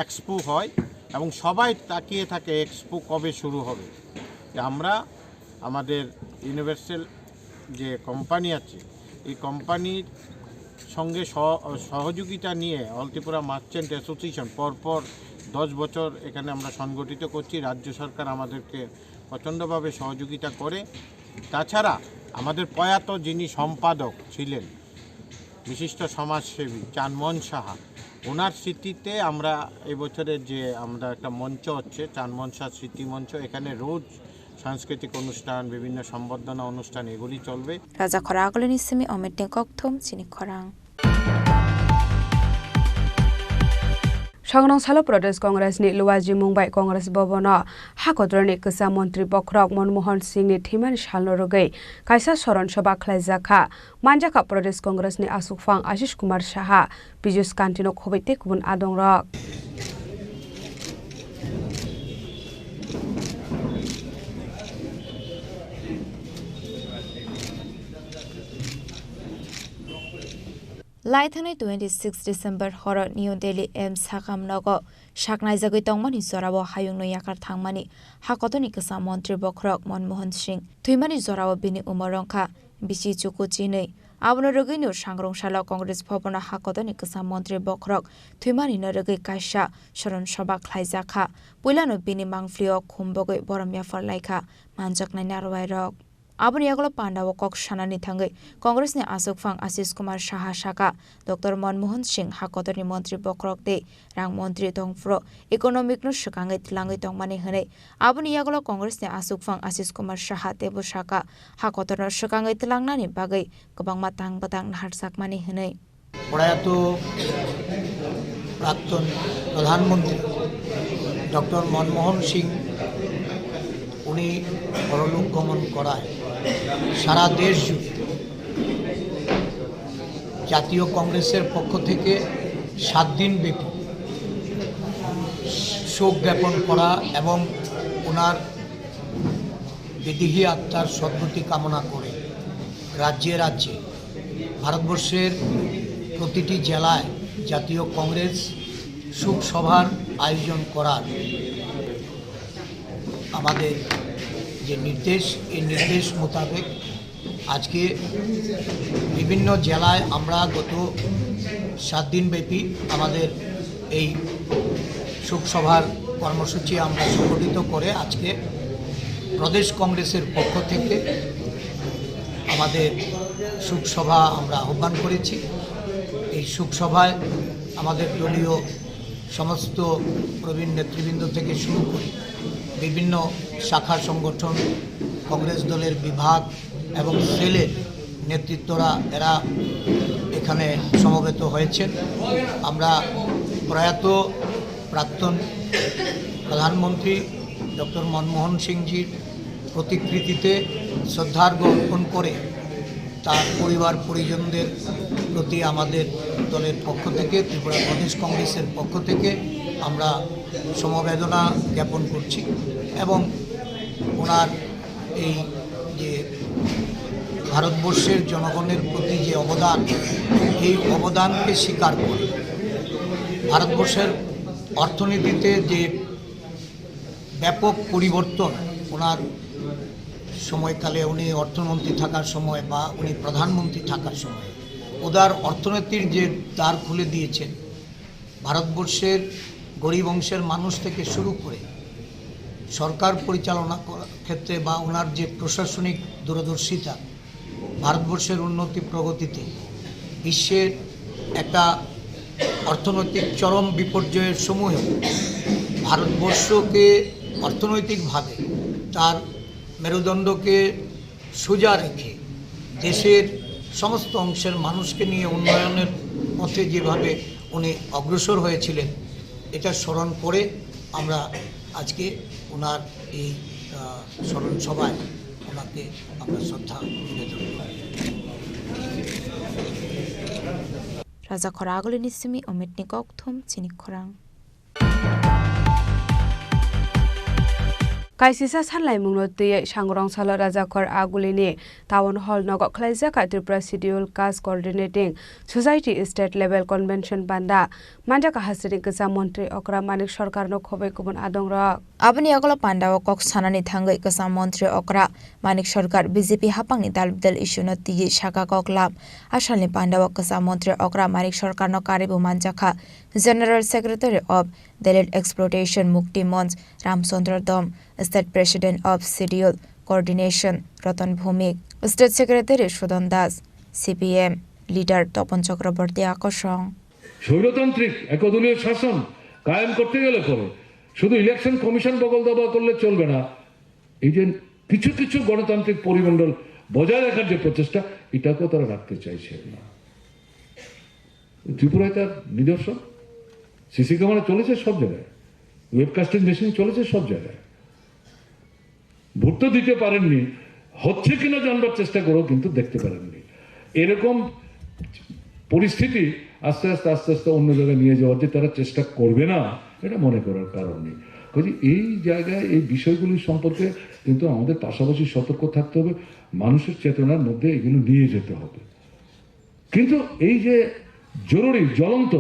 এক্সপো হয় এবং সবাই তাকিয়ে থাকে এক্সপো কবে শুরু হবে। তা আমরা আমাদের ইউনিভার্সাল যে কোম্পানি আছে, এই কোম্পানির সঙ্গে সহ-, সহযোগিতা নিয়ে অল ত্রিপুরা মার্চেন্ট অ্যাসোসিয়েশন পরপর দশ বছর এখানে আমরা সংগঠিত করছি। রাজ্য সরকার আমাদেরকে প্রচণ্ডভাবে সহযোগিতা করে। তাছাড়া আমাদের প্রয়াত যিনি সম্পাদক ছিলেন, বিশিষ্ট সমাজসেবী চানমোহন সাহা, ওনার স্মৃতিতে আমরা এবছরের যে আমরা একটা মঞ্চ হচ্ছে চানমোহন সাহা স্মৃতি মঞ্চ, এখানে রোজ সাংস্কৃতিক অনুষ্ঠান, বিভিন্ন সম্বর্ধনা অনুষ্ঠান এগুলি চলবে। Raja Khora Agolini simi Omitni kokthum chini khorang. Sangrong salo Pradesh Congress ni luajimung bai Congress Bhavan o hakotorni kwsa montri bokhorok Manmohan Singh ni thwimani salno rwgwi kaisa soron sobha khlaijakha. Manjakha Pradesh Congress ni aswkphang Ashish Kumar Saha, Piyush Kanti no khobwi tei kubun adongrok. Lai thani twenty six December horo New Delhi AIIMS sakam nogo saknaijagwi tongmani jorao hayungno yakar thangmani ha kotorni kwcham montri bokhorok Manmohan Singh thwimani jorao bini umor wngkha bisi chuku chinwi. Abono rwgwino sangrong salo Congress bhabono ha kotorni kwcham montri bokhorok thwimanino rwgwi kaisa soron soba khlaijakha. Puilano bini mangphlio khumbogwi borom yaphar laikha manjaknai narwuairok. Aboni yagulo pandao kok sanani thangwi Congressni achukphang Ashish Kumar Saha sakha, Doctor Manmohan Singh ha kotorni montri bokhorok tei rang montri tongphuru economic no swkangwi twlangwi tongmani hwnwi. Aboni yagulo Congressni achukphang Ashish Kumar Saha teibo sakha, ha kotorno swkangwi twlangnani bagwi kwbangma tang bwtang naharjakmani hwnwi. প্রয়াত প্রাক্তন প্রধানমন্ত্রী ডক্টর মনমোহন সিং উনি পরলোক গমন করায় সারা দেশ জুড়ে জাতীয় কংগ্রেসের পক্ষ থেকে সাত দিন ব্যাপী শোক জ্ঞাপন করা এবং ওনার বিদেহী আত্মার সদ্গতি কামনা করে রাজ্যে রাজ্যে ভারতবর্ষের প্রতিটি জেলায় জাতীয় কংগ্রেস শোক সভার আয়োজন করার আমাদের যে নির্দেশ, এই নির্দেশ মোতাবেক আজকে বিভিন্ন জেলায় আমরা গত সাত দিনব্যাপী আমাদের এই শোকসভার কর্মসূচি আমরা সংগঠিত করে আজকে প্রদেশ কংগ্রেসের পক্ষ থেকে আমাদের শোকসভা আমরা আহ্বান করেছি। এই শোকসভায় আমাদের দলীয় সমস্ত প্রবীণ নেতৃবৃন্দ থেকে শুরু করে বিভিন্ন শাখা সংগঠন, কংগ্রেস দলের বিভাগ এবং সেলের নেতৃত্বরা এরা এখানে সমবেত হয়েছেন। আমরা প্রয়াত প্রাক্তন প্রধানমন্ত্রী ডক্টর মনমোহন সিংজির প্রতিকৃতিতে শ্রদ্ধার্ঘ্য অর্পণ করে তার পরিবার পরিজনদের প্রতি আমাদের দলের পক্ষ থেকে, ত্রিপুরা প্রদেশ কংগ্রেসের পক্ষ থেকে আমরা সমবেদনা জ্ঞাপন করছি এবং ওনার এই যে ভারতবর্ষের জনগণের প্রতি যে অবদান, এই অবদানকে স্বীকার করে ভারতবর্ষের অর্থনীতিতে যে ব্যাপক পরিবর্তন ওনার সময়কালে, উনি অর্থমন্ত্রী থাকার সময় বা উনি প্রধানমন্ত্রী থাকার সময় উদার অর্থনীতির যে দ্বার খুলে দিয়েছেন, ভারতবর্ষের গরিব অংশের মানুষ থেকে শুরু করে সরকার পরিচালনা করার ক্ষেত্রে বা ওনার যে প্রশাসনিক দূরদর্শিতা, ভারতবর্ষের উন্নতি প্রগতিতে বিশ্বের একটা অর্থনৈতিক চরম বিপর্যয়ের সময়ে ভারতবর্ষকে অর্থনৈতিকভাবে তার মেরুদণ্ডকে সোজা রেখে দেশের সমস্ত অংশের মানুষকে নিয়ে উন্নয়নের পথে যেভাবে উনি অগ্রসর হয়েছিলেন, এটা স্মরণ করে আমরা আজকে ওনার এই, আহ, স্মরণ সভায় ওনাকে আমরা শ্রদ্ধা নিবেদন করি। Rajakhor Agulini simi Omitni kokthum chini khorang. Kaisisa sanlaimungno twiwi Sangrong salo Rajakhor Agulini Town Hall nogo khwlaijakha Tripura Schedule Caste Coordinating Society State Level Convention banda. Manjakha hasteni kwcham montri okra Manik Sarkarno khobwi kubun adongrok. Aboni yagulo pandao kok sanani thangwi kwcham montri okra Manik Sarkar B J P haphangni dal bidal issue no twiwi saka kok lam. Asalni pandao kwcham montri okra Manik Sarkarno karwi bo manjakha General Secretary of Dalit Exploitation Mukti Monch Ramchandra Dom, State President of Schedule Coordination Ratan Bhumik, State Secretary Sudan Das, C P M Leader Topon Chakraborty akosong. স্বৈরতান্ত্রিক একদলীয় শাসন কায়েম করতে গেলে পরে শুধু election commission বগল দাবা করলে চলবে না। এই যে কিছু কিছু গণতান্ত্রিক পরিমণ্ডল বজায় রাখার যে প্রচেষ্টা, এটাকেও তারা রাখতে চাইছে না। ত্রিপুরায় তার নিদর্শন। সিসি ক্যামেরা চলেছে সব জায়গায়, ওয়েবকাস্টিং মেশিন চলেছে সব জায়গায়। ভোট তো দিতে পারেননি, হচ্ছে কিনা জানবার চেষ্টা করেও কিন্তু দেখতে পারেননি। এরকম পরিস্থিতি আস্তে আস্তে, আস্তে আস্তে অন্য জায়গায় নিয়ে যাওয়ার যে তারা চেষ্টা করবে না, এটা মনে করার কারণ নেই। কাজে এই জায়গায় এই বিষয়গুলি সম্পর্কে কিন্তু আমাদের পাশাপাশি সতর্ক থাকতে হবে, মানুষের চেতনার মধ্যে এগুলো নিয়ে যেতে হবে। কিন্তু এই যে জরুরি, জ্বলন্ত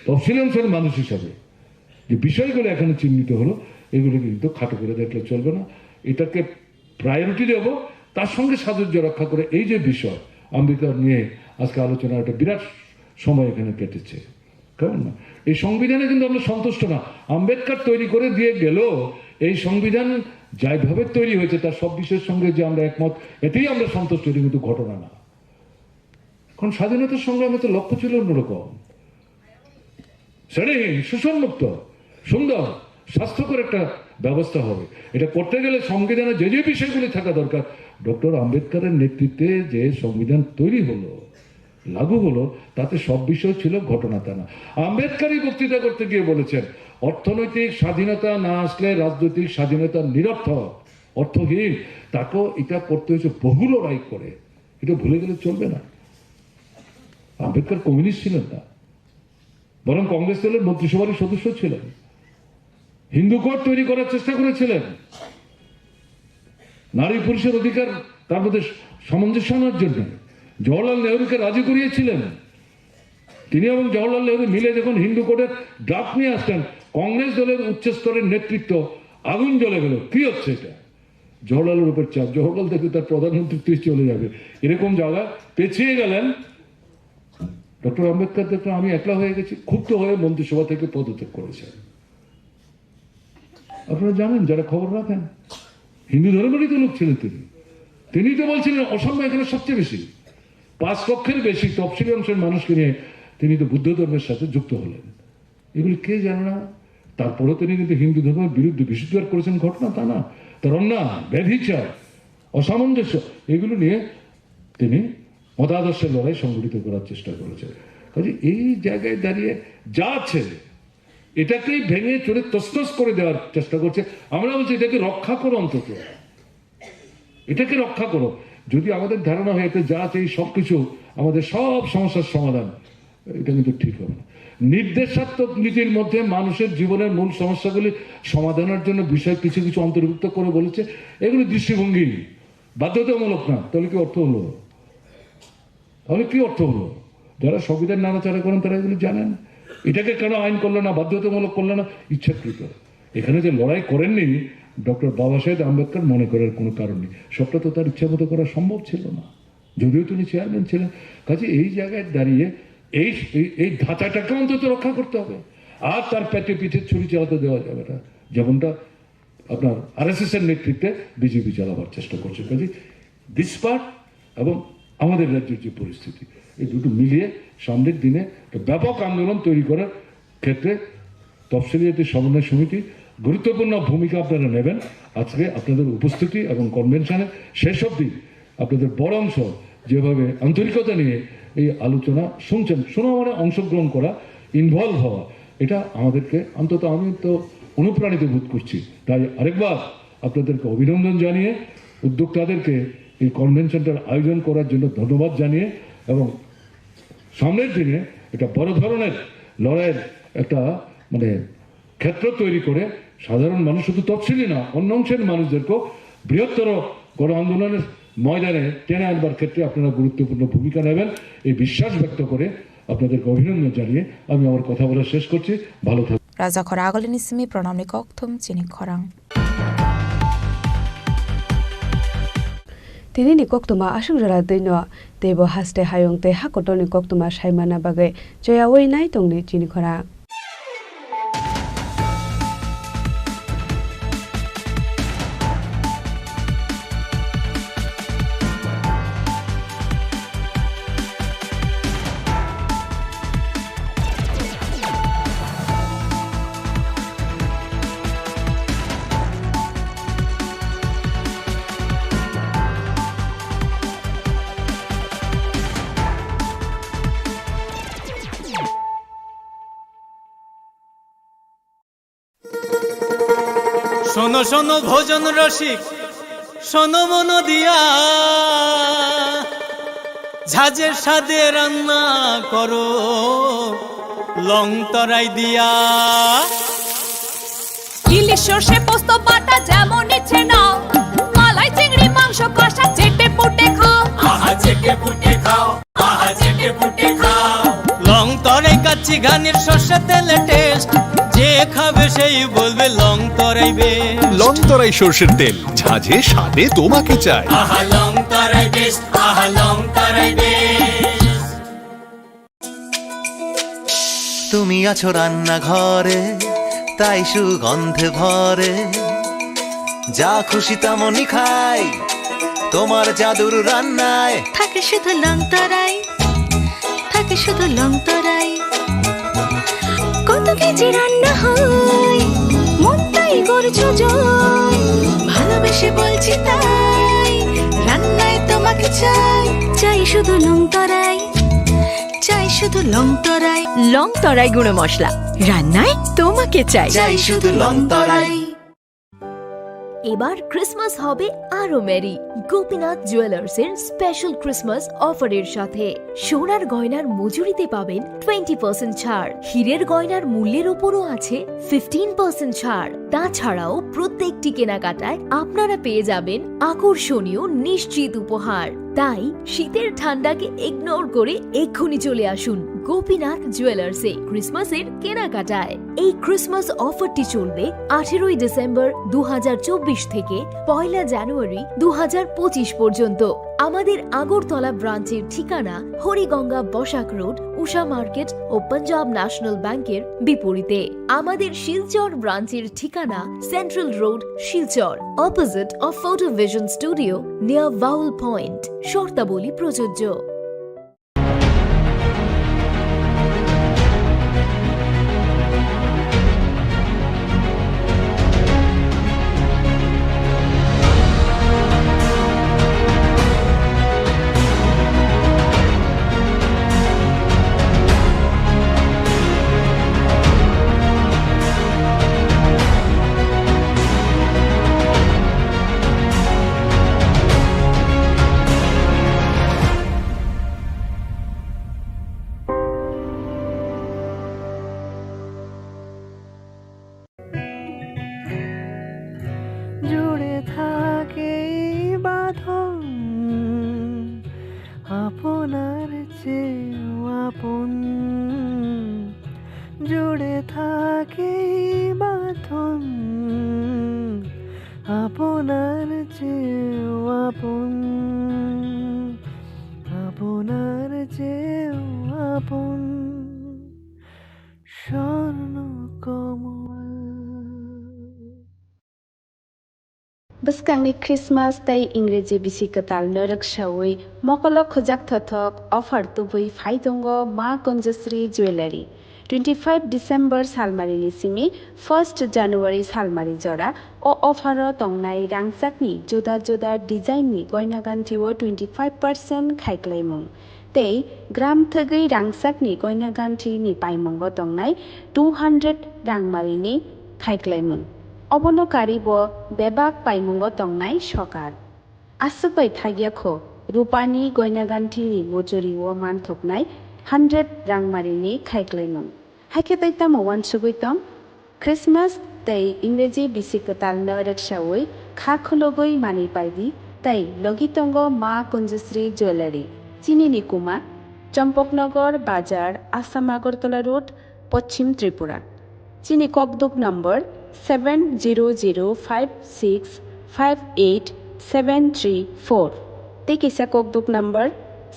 তফসিলি অংশের মানুষ হিসাবে যে বিষয়গুলো এখানে চিহ্নিত হলো, এগুলো কিন্তু খাটো করে দেখলে চলবে না। এটাকে প্রায়োরিটি দেব, তার সঙ্গে সাযুজ্য রক্ষা করে এই যে বিষয় আম্বেদকর নিয়ে আজকে আলোচনা, একটা বিরাট সময় এখানে কেটেছে, কেমন না? এই সংবিধানে কিন্তু আমরা সন্তুষ্ট না। আম্বেদকর তৈরি করে দিয়ে গেল, এই সংবিধান যেভাবে তৈরি হয়েছে তার সব বিষয়ের সঙ্গে যে আমরা একমত, এতেই আমরা সন্তুষ্ট, এটা কিন্তু ঘটনা না। কারণ স্বাধীনতার সংগ্রামে তো লক্ষ্য ছিল অন্যরকম, শ্রেণীহীন, শোষণমুক্ত, সুন্দর, স্বাস্থ্যকর একটা ব্যবস্থা হবে। এটা করতে গেলে সংবিধানে যে যে বিষয়গুলি থাকা দরকার, ডক্টর আম্বেদকরের নেতৃত্বে যে সংবিধান তৈরি হলো, লাগু হলো, তাতে সব বিষয় ছিল, ঘটনা তা না। আম্বেদকরই বক্তৃতা করতে গিয়ে বলেছেন, অর্থনৈতিক স্বাধীনতা না আসলে রাজনৈতিক স্বাধীনতা নিরর্থক, অর্থহীন। তাকেও এটা করতে হয়েছে বহু লড়াই করে, এটা ভুলে গেলে চলবে না। আম্বেদকর কমিউনিস্ট ছিলেন না, বরং কংগ্রেস দলের মন্ত্রিসভারই সদস্য ছিলেন। হিন্দু কোড তৈরি করার চেষ্টা করেছিলেন নারী পুরুষের অধিকার, তার মধ্যে সামঞ্জস্য আনার জন্য। জওহরলাল নেহরুকে রাজি করিয়েছিলেন। তিনি এবং জওহরলাল নেহরু মিলে যখন হিন্দু কোডের ড্রাফট নিয়ে আসতেন, কংগ্রেস দলের উচ্চ স্তরের নেতৃত্ব আগুন জ্বলে গেল। কি হচ্ছে এটা? জওহরলালের উপর চাপ, জওহরলাল দেখে তার প্রধানমন্ত্রী তুই চলে যাবে, এরকম জায়গা পেছিয়ে গেলেন। ডক্টর আম্বেদকর দেখলেন আমি একলা হয়ে গেছি, ক্ষুব্ধ হয়ে মন্ত্রিসভা থেকে পদত্যাগ করেছেন। আপনারা জানেন, যারা খবর রাখেন, হিন্দু ধর্মেরই তো লোক ছিলেন তিনি। তিনি তো বলছিলেন অসাম্য এখানে সবচেয়ে বেশি, পাঁচ লক্ষের বেশি তফসিলি অংশের মানুষকে নিয়ে তিনি তো বুদ্ধ ধর্মের সাথে যুক্ত হলেন। এগুলি কে জানে না? তারপরেও তিনি কিন্তু হিন্দু ধর্মের বিরুদ্ধে বিষোদ্গার করেছেন, ঘটনা তা না। তার অন্যায়, ব্যভিচার, অসামঞ্জস্য, এগুলো নিয়ে তিনি মতাদর্শের লড়াই সংগঠিত করার চেষ্টা করেছেন। কাজে এই জায়গায় দাঁড়িয়ে যা আছে, এটাকেই ভেঙে চুরে তছনছ করে দেওয়ার চেষ্টা করছে। আমরা বলছি, এটাকে রক্ষা করো অন্তত, এটাকে রক্ষা করো। যদি আমাদের ধারণা হয় এতে যা আছে এই সব কিছু, আমাদের সব সমস্যার সমাধান, এটা কিন্তু ঠিক হবে না। নির্দেশাত্মক নীতির মধ্যে মানুষের জীবনের মূল সমস্যাগুলি সমাধানের জন্য বিষয় কিছু কিছু অন্তর্ভুক্ত করে বলেছে, এগুলি দৃষ্টিভঙ্গি, বাধ্যতামূলক না। তাহলে কি অর্থ হলো? তাহলে কি অর্থ হলো? যারা সংবিধান নাড়াচাড়া করেন তারা এগুলো জানেন। এটাকে কেন আইন করলো না, বাধ্যতামূলক করলো না? ইচ্ছাকৃত। এখানে যে লড়াই করেননি ডক্টর বাবা সাহেব আম্বেদকর, মনে করার কোনো কারণ নেই। সবটা তো তার ইচ্ছা মতো করা সম্ভব ছিল না, যদিও তিনি চেয়ারম্যান ছিলেন। কাজে এই জায়গায় দাঁড়িয়ে এই, এই, এই ধাঁচাটাকে অন্তত রক্ষা করতে হবে। আর তার পেটে পিঠে ছুরি চালাতে দেওয়া যাবে না, যেমনটা আপনার আরএসএস এর নেতৃত্বে বিজেপি চালাবার চেষ্টা করছে। কাজে ডিসপার্ট এবং আমাদের রাজ্যের যে পরিস্থিতি, এই দুটো মিলিয়ে সামনের দিনে একটা ব্যাপক আন্দোলন তৈরি করার ক্ষেত্রে তফসিলি জাতি সমন্বয় সমিতি গুরুত্বপূর্ণ ভূমিকা আপনারা নেবেন। আজকে আপনাদের উপস্থিতি এবং কনভেনশনে শেষ অবধি আপনাদের বড় অংশ যেভাবে আন্তরিকতা নিয়ে এই আলোচনা শুনছেন, শোনা মানে অংশগ্রহণ করা, ইনভলভ হওয়া, এটা আমাদেরকে, অন্তত আমি তো অনুপ্রাণিত বোধ করছি। তাই আরেকবার আপনাদেরকে অভিনন্দন জানিয়ে, উদ্যোক্তাদেরকে এই কনভেনশনটার আয়োজন করার জন্য ধন্যবাদ জানিয়ে এবং সামনের দিনে একটা বড় ধরনের লড়াইয়ের একটা, মানে, ক্ষেত্র তৈরি করে সাধারণ মানুষ, শুধু তফসিলি না, অন্য অংশের মানুষদেরকেও বৃহত্তর গণ আন্দোলনের ময়দানে টেনে আনবার ক্ষেত্রে আপনারা গুরুত্বপূর্ণ ভূমিকা নেবেন, এই বিশ্বাস ব্যক্ত করে আপনাদেরকে অভিনন্দন জানিয়ে আমি আমার কথা বলা শেষ করছি। ভালো থাকবেন। Rajakhor agulini simi pranamni kokthum chini khorang. Tini ni koktwma aswk jora twi no, teibo haste hayung tei hakotor ni koktwma sai manna bagwi choyaui nai tongdi chini khorang. শোনো শোনো ভোজন রসিক, শোনো মন দিয়া, ঝাঁঝের স্বাদে রান্না করো লং তরাই দিয়া। ইলিশ সর্ষে পোস্ত বাটা যেমন ইচ্ছে নাও, মালাই চিংড়ি মাংস কষা চেটে পুটে খাও। আহা চেটে পুটে খাও, আহা চেটে পুটে খাও। চিগানির সর্ষে তেলে টেস্ট, যে খাবে সেই বলবে লং তরাই বেশ। লং তরাই সর্ষের তেল, ঝাঁঝে স্বাদে তোমাকে চাই। আহা, লং তরাই বেশ, আহা, লং তরাই বেশ। তুমি আছো রান্নাঘরে, তাই সুগন্ধে ভরে। যা খুশি তেমনই খাই, তোমার জাদুর রান্নায়। থাকে শুধু লং তরাই, থাকে শুধু লং তরাই। কত কেজি রান্না হয়, মনটাই করছো জয়। ভালোবেসে বলছি তাই, রান্নায় তোমাকে চাই। চাই শুধু লং তরাই, চাই শুধু লং তরাই। লং তরাই গুঁড়ো মশলা, রান্নায় তোমাকে চাই। চাই শুধু লং তরাই। এবার ক্রিসমাস হবে আরো মেরি গোপীনাথ জুয়েলার্স এর স্পেশাল ক্রিসমাস অফারের সাথে। সোনার গয়নার মজুরিতে পাবেন টোয়েন্টি পার্সেন্ট ছাড়, হীরের গয়নার মূল্যের উপরও আছে ফিফটিন পার্সেন্ট ছাড়। তাছাড়াও প্রত্যেকটি কেনাকাটায় আপনারা পেয়ে যাবেন আকর্ষণীয় নিশ্চিত উপহার। তাই শীতের ঠান্ডাকে ইগনোর করে এক্ষুনি চলে আসুন গোপীনাথ জুয়েলার্সে ক্রিসমাসের কেনাকাটায়। এই ক্রিসমাস অফারটি চলবে আঠেরোই ডিসেম্বর দু হাজার চব্বিশ থেকে পয়লা জানুয়ারি দু হাজার পঁচিশ পর্যন্ত। আমাদের আগরতলা ব্রাঞ্চের ঠিকানা হরিগঙ্গা বসাক রোড, উষা মার্কেট ও পাঞ্জাব ন্যাশনাল ব্যাংকের বিপরীতে। আমাদের শিলচর ব্রাঞ্চের ঠিকানা central road, Silchar, opposite of photo vision studio, near Bhaul point. শর্তাবলী প্রযোজ্য। জুড়ে থাকে এই বাঁধন, আপনার চেয়েও আপন। জুড়ে থাকে এই বাঁধন, আপনার চেয়েও আপন, আপনার চেয়েও আপন। স্বর্ণ কমল। Bwskangni Christmas tei Ingreji bisi kwtal norok saui mokolo khujak thothok offer tubui phai tongo Ma Kunjasri Jewellery. Twenty five December salmarini simi first January salmari jora o offer o tongnai rangchakni juda juda design ni goina ganthi o twenty five percent khaiklaimung. Tei gram thwgwi rangchakni goina ganthini paimungo tongnai two hundred rangmarini khaiklaimung. Obono karibo bebak paimungo tongnai sokar. Aswk bai thagya kho, rupani goina ganthini mujuri o manthoknai hundred rangmarini khaiklaimung. Haikhe tei tamo uansugwi tong? Christmas tei Ingreji bisi kwtalno rwksaui kha khulugwi manwi paidi tei logi tongo Ma Kunjasri Jewellery. Chini ni kuma Champaknagar Bazar, Assam Agartala Road, Poschim Tripura. Chini kokduk number seven zero zero five six five eight seven three four. Tei kisa kokduk number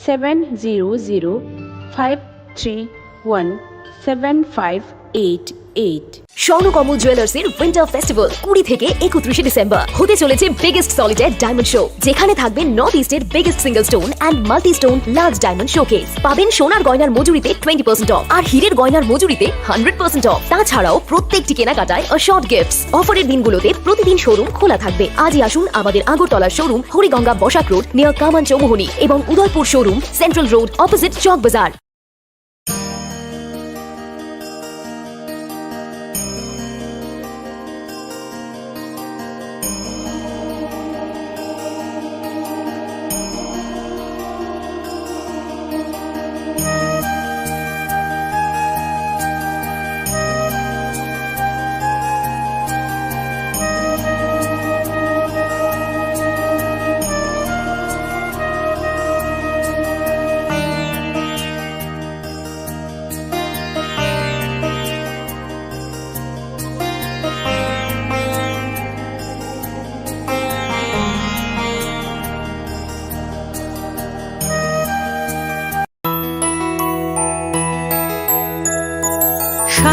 seven zero zero five three one seven five eight eight. Swarnakamal জুয়েলার্সের winter festival কুড়ি থেকে একত্রিশে ডিসেম্বর। হতে চলেছে biggest solitaire diamond show, যেখানে থাকবে নর্থ ইস্টের biggest single stone and multi stone large diamond showcase. পাবেন সোনার গয়নার মজুরিতে টোয়েন্টি পার্সেন্ট অফ আর হীরের গয়নার মজুরিতে হান্ড্রেড পার্সেন্ট অফ। তাছাড়াও প্রত্যেকটি কেনাকাটায় অ্যাসর্ড গিফটস। অফারের দিনগুলোতে প্রতিদিন শোরুম খোলা থাকবে। আজই আসুন আমাদের Agartala showroom Hariganga Basak road near Kaman Chowmuhani এবং Udaipur showroom central road opposite Chowk Bazar.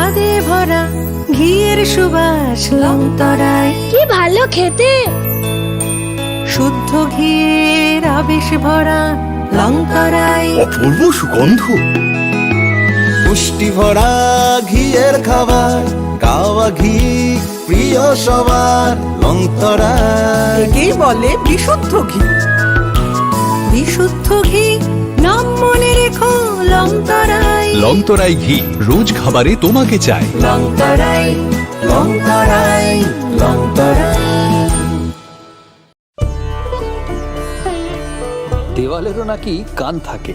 স্বাদে ভরা ঘিয়ের সুবাস লংতরাই। কি ভালো খেতে! শুদ্ধ ঘিয়ের আবেশ ভরা লংতরাই। অপূর্ব সুগন্ধ। পুষ্টি ভরা ঘিয়ের খাবার, গাওয়া ঘি প্রিয় সবার, লংতরাই। একেই বলে বিশুদ্ধ ঘি। বিশুদ্ধ ঘি, নাম মনে রেখো, লংতরাই। লংতরাই ঘি রোজ খাবারে তোমাকে চাই। লংতরাই, লংতরাই, লংতরাই। দেওয়ালেরও নাকি কান থাকে।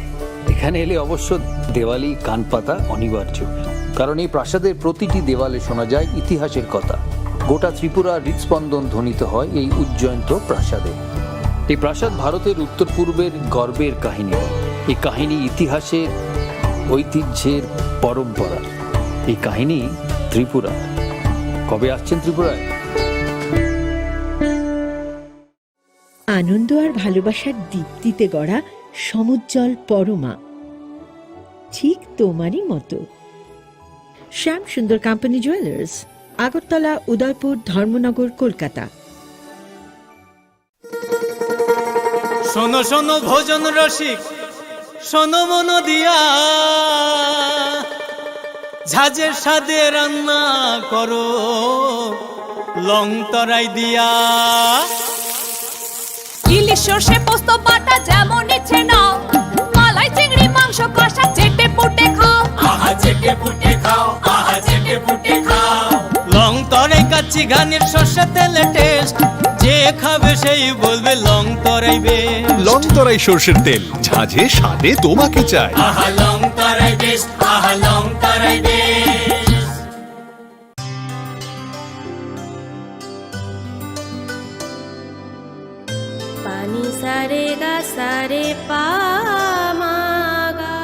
এখানে এলে অবশ্য দেওয়ালি কান পাতা অনিবার্য, কারণ এই প্রাসাদের প্রতিটি দেওয়ালে শোনা যায় ইতিহাসের কথা। গোটা ত্রিপুরার হৃদস্পন্দন ধ্বনিত হয় এই উজ্জয়ন্ত প্রাসাদে। এই প্রাসাদ ভারতের উত্তর পূর্বের গর্বের কাহিনী। এই কাহিনী ইতিহাসের, ঐতিহ্যের, পরম্পরা। এই কাহিনী ত্রিপুরা। কবে আসছেন ত্রিপুরায়? আনন্দ আর ভালোবাসার দীপ্তিতে গড়া সমুজ্জ্বল পরমা, ঠিক তোমারই মতো। শ্যাম সুন্দর কোম্পানি জুয়েলার্স, আগরতলা, উদয়পুর, ধর্মনগর, কলকাতা। শোনো শোনো ভোজন রসিক, শোনো মন দিয়া, ঝাঁঝের স্বাদে রান্না করো লং তরাই দিয়া। ইলিশ সর্ষে পোস্ত বাটা যেমন ইচ্ছে নাও, মালাই চিংড়ি মাংস কষা চেটে পুটে খাও। আহা চেটে পুটে খাও, আহা চেটে পুটে খাও। লং তরাই কাচ্চি ঘানির সর্ষে তেলে টেস্ট, যে খাবে সেই বলবে লং তরাই বেস্ট। লং তরাই সর্ষের তেল, ঝাঁঝে স্বাদে তোমাকে চাই। আহা লং তরাই বেস্ট, আহা Long Tarai best. Pani sare ga sare pa ma ga.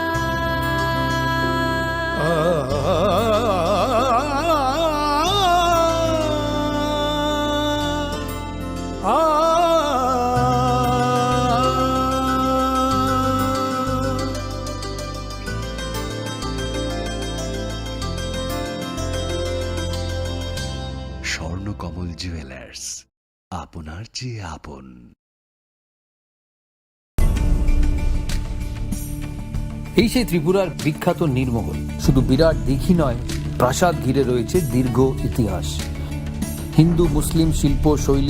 Swarnakamal jewellers, আপনার চেয়ে আপন। এই সেই ত্রিপুরার বিখ্যাত নীরমহল। শুধু বিরাট দিঘি নয়, প্রাসাদ ঘিরে রয়েছে দীর্ঘ ইতিহাস। হিন্দু মুসলিম শিল্প শৈলী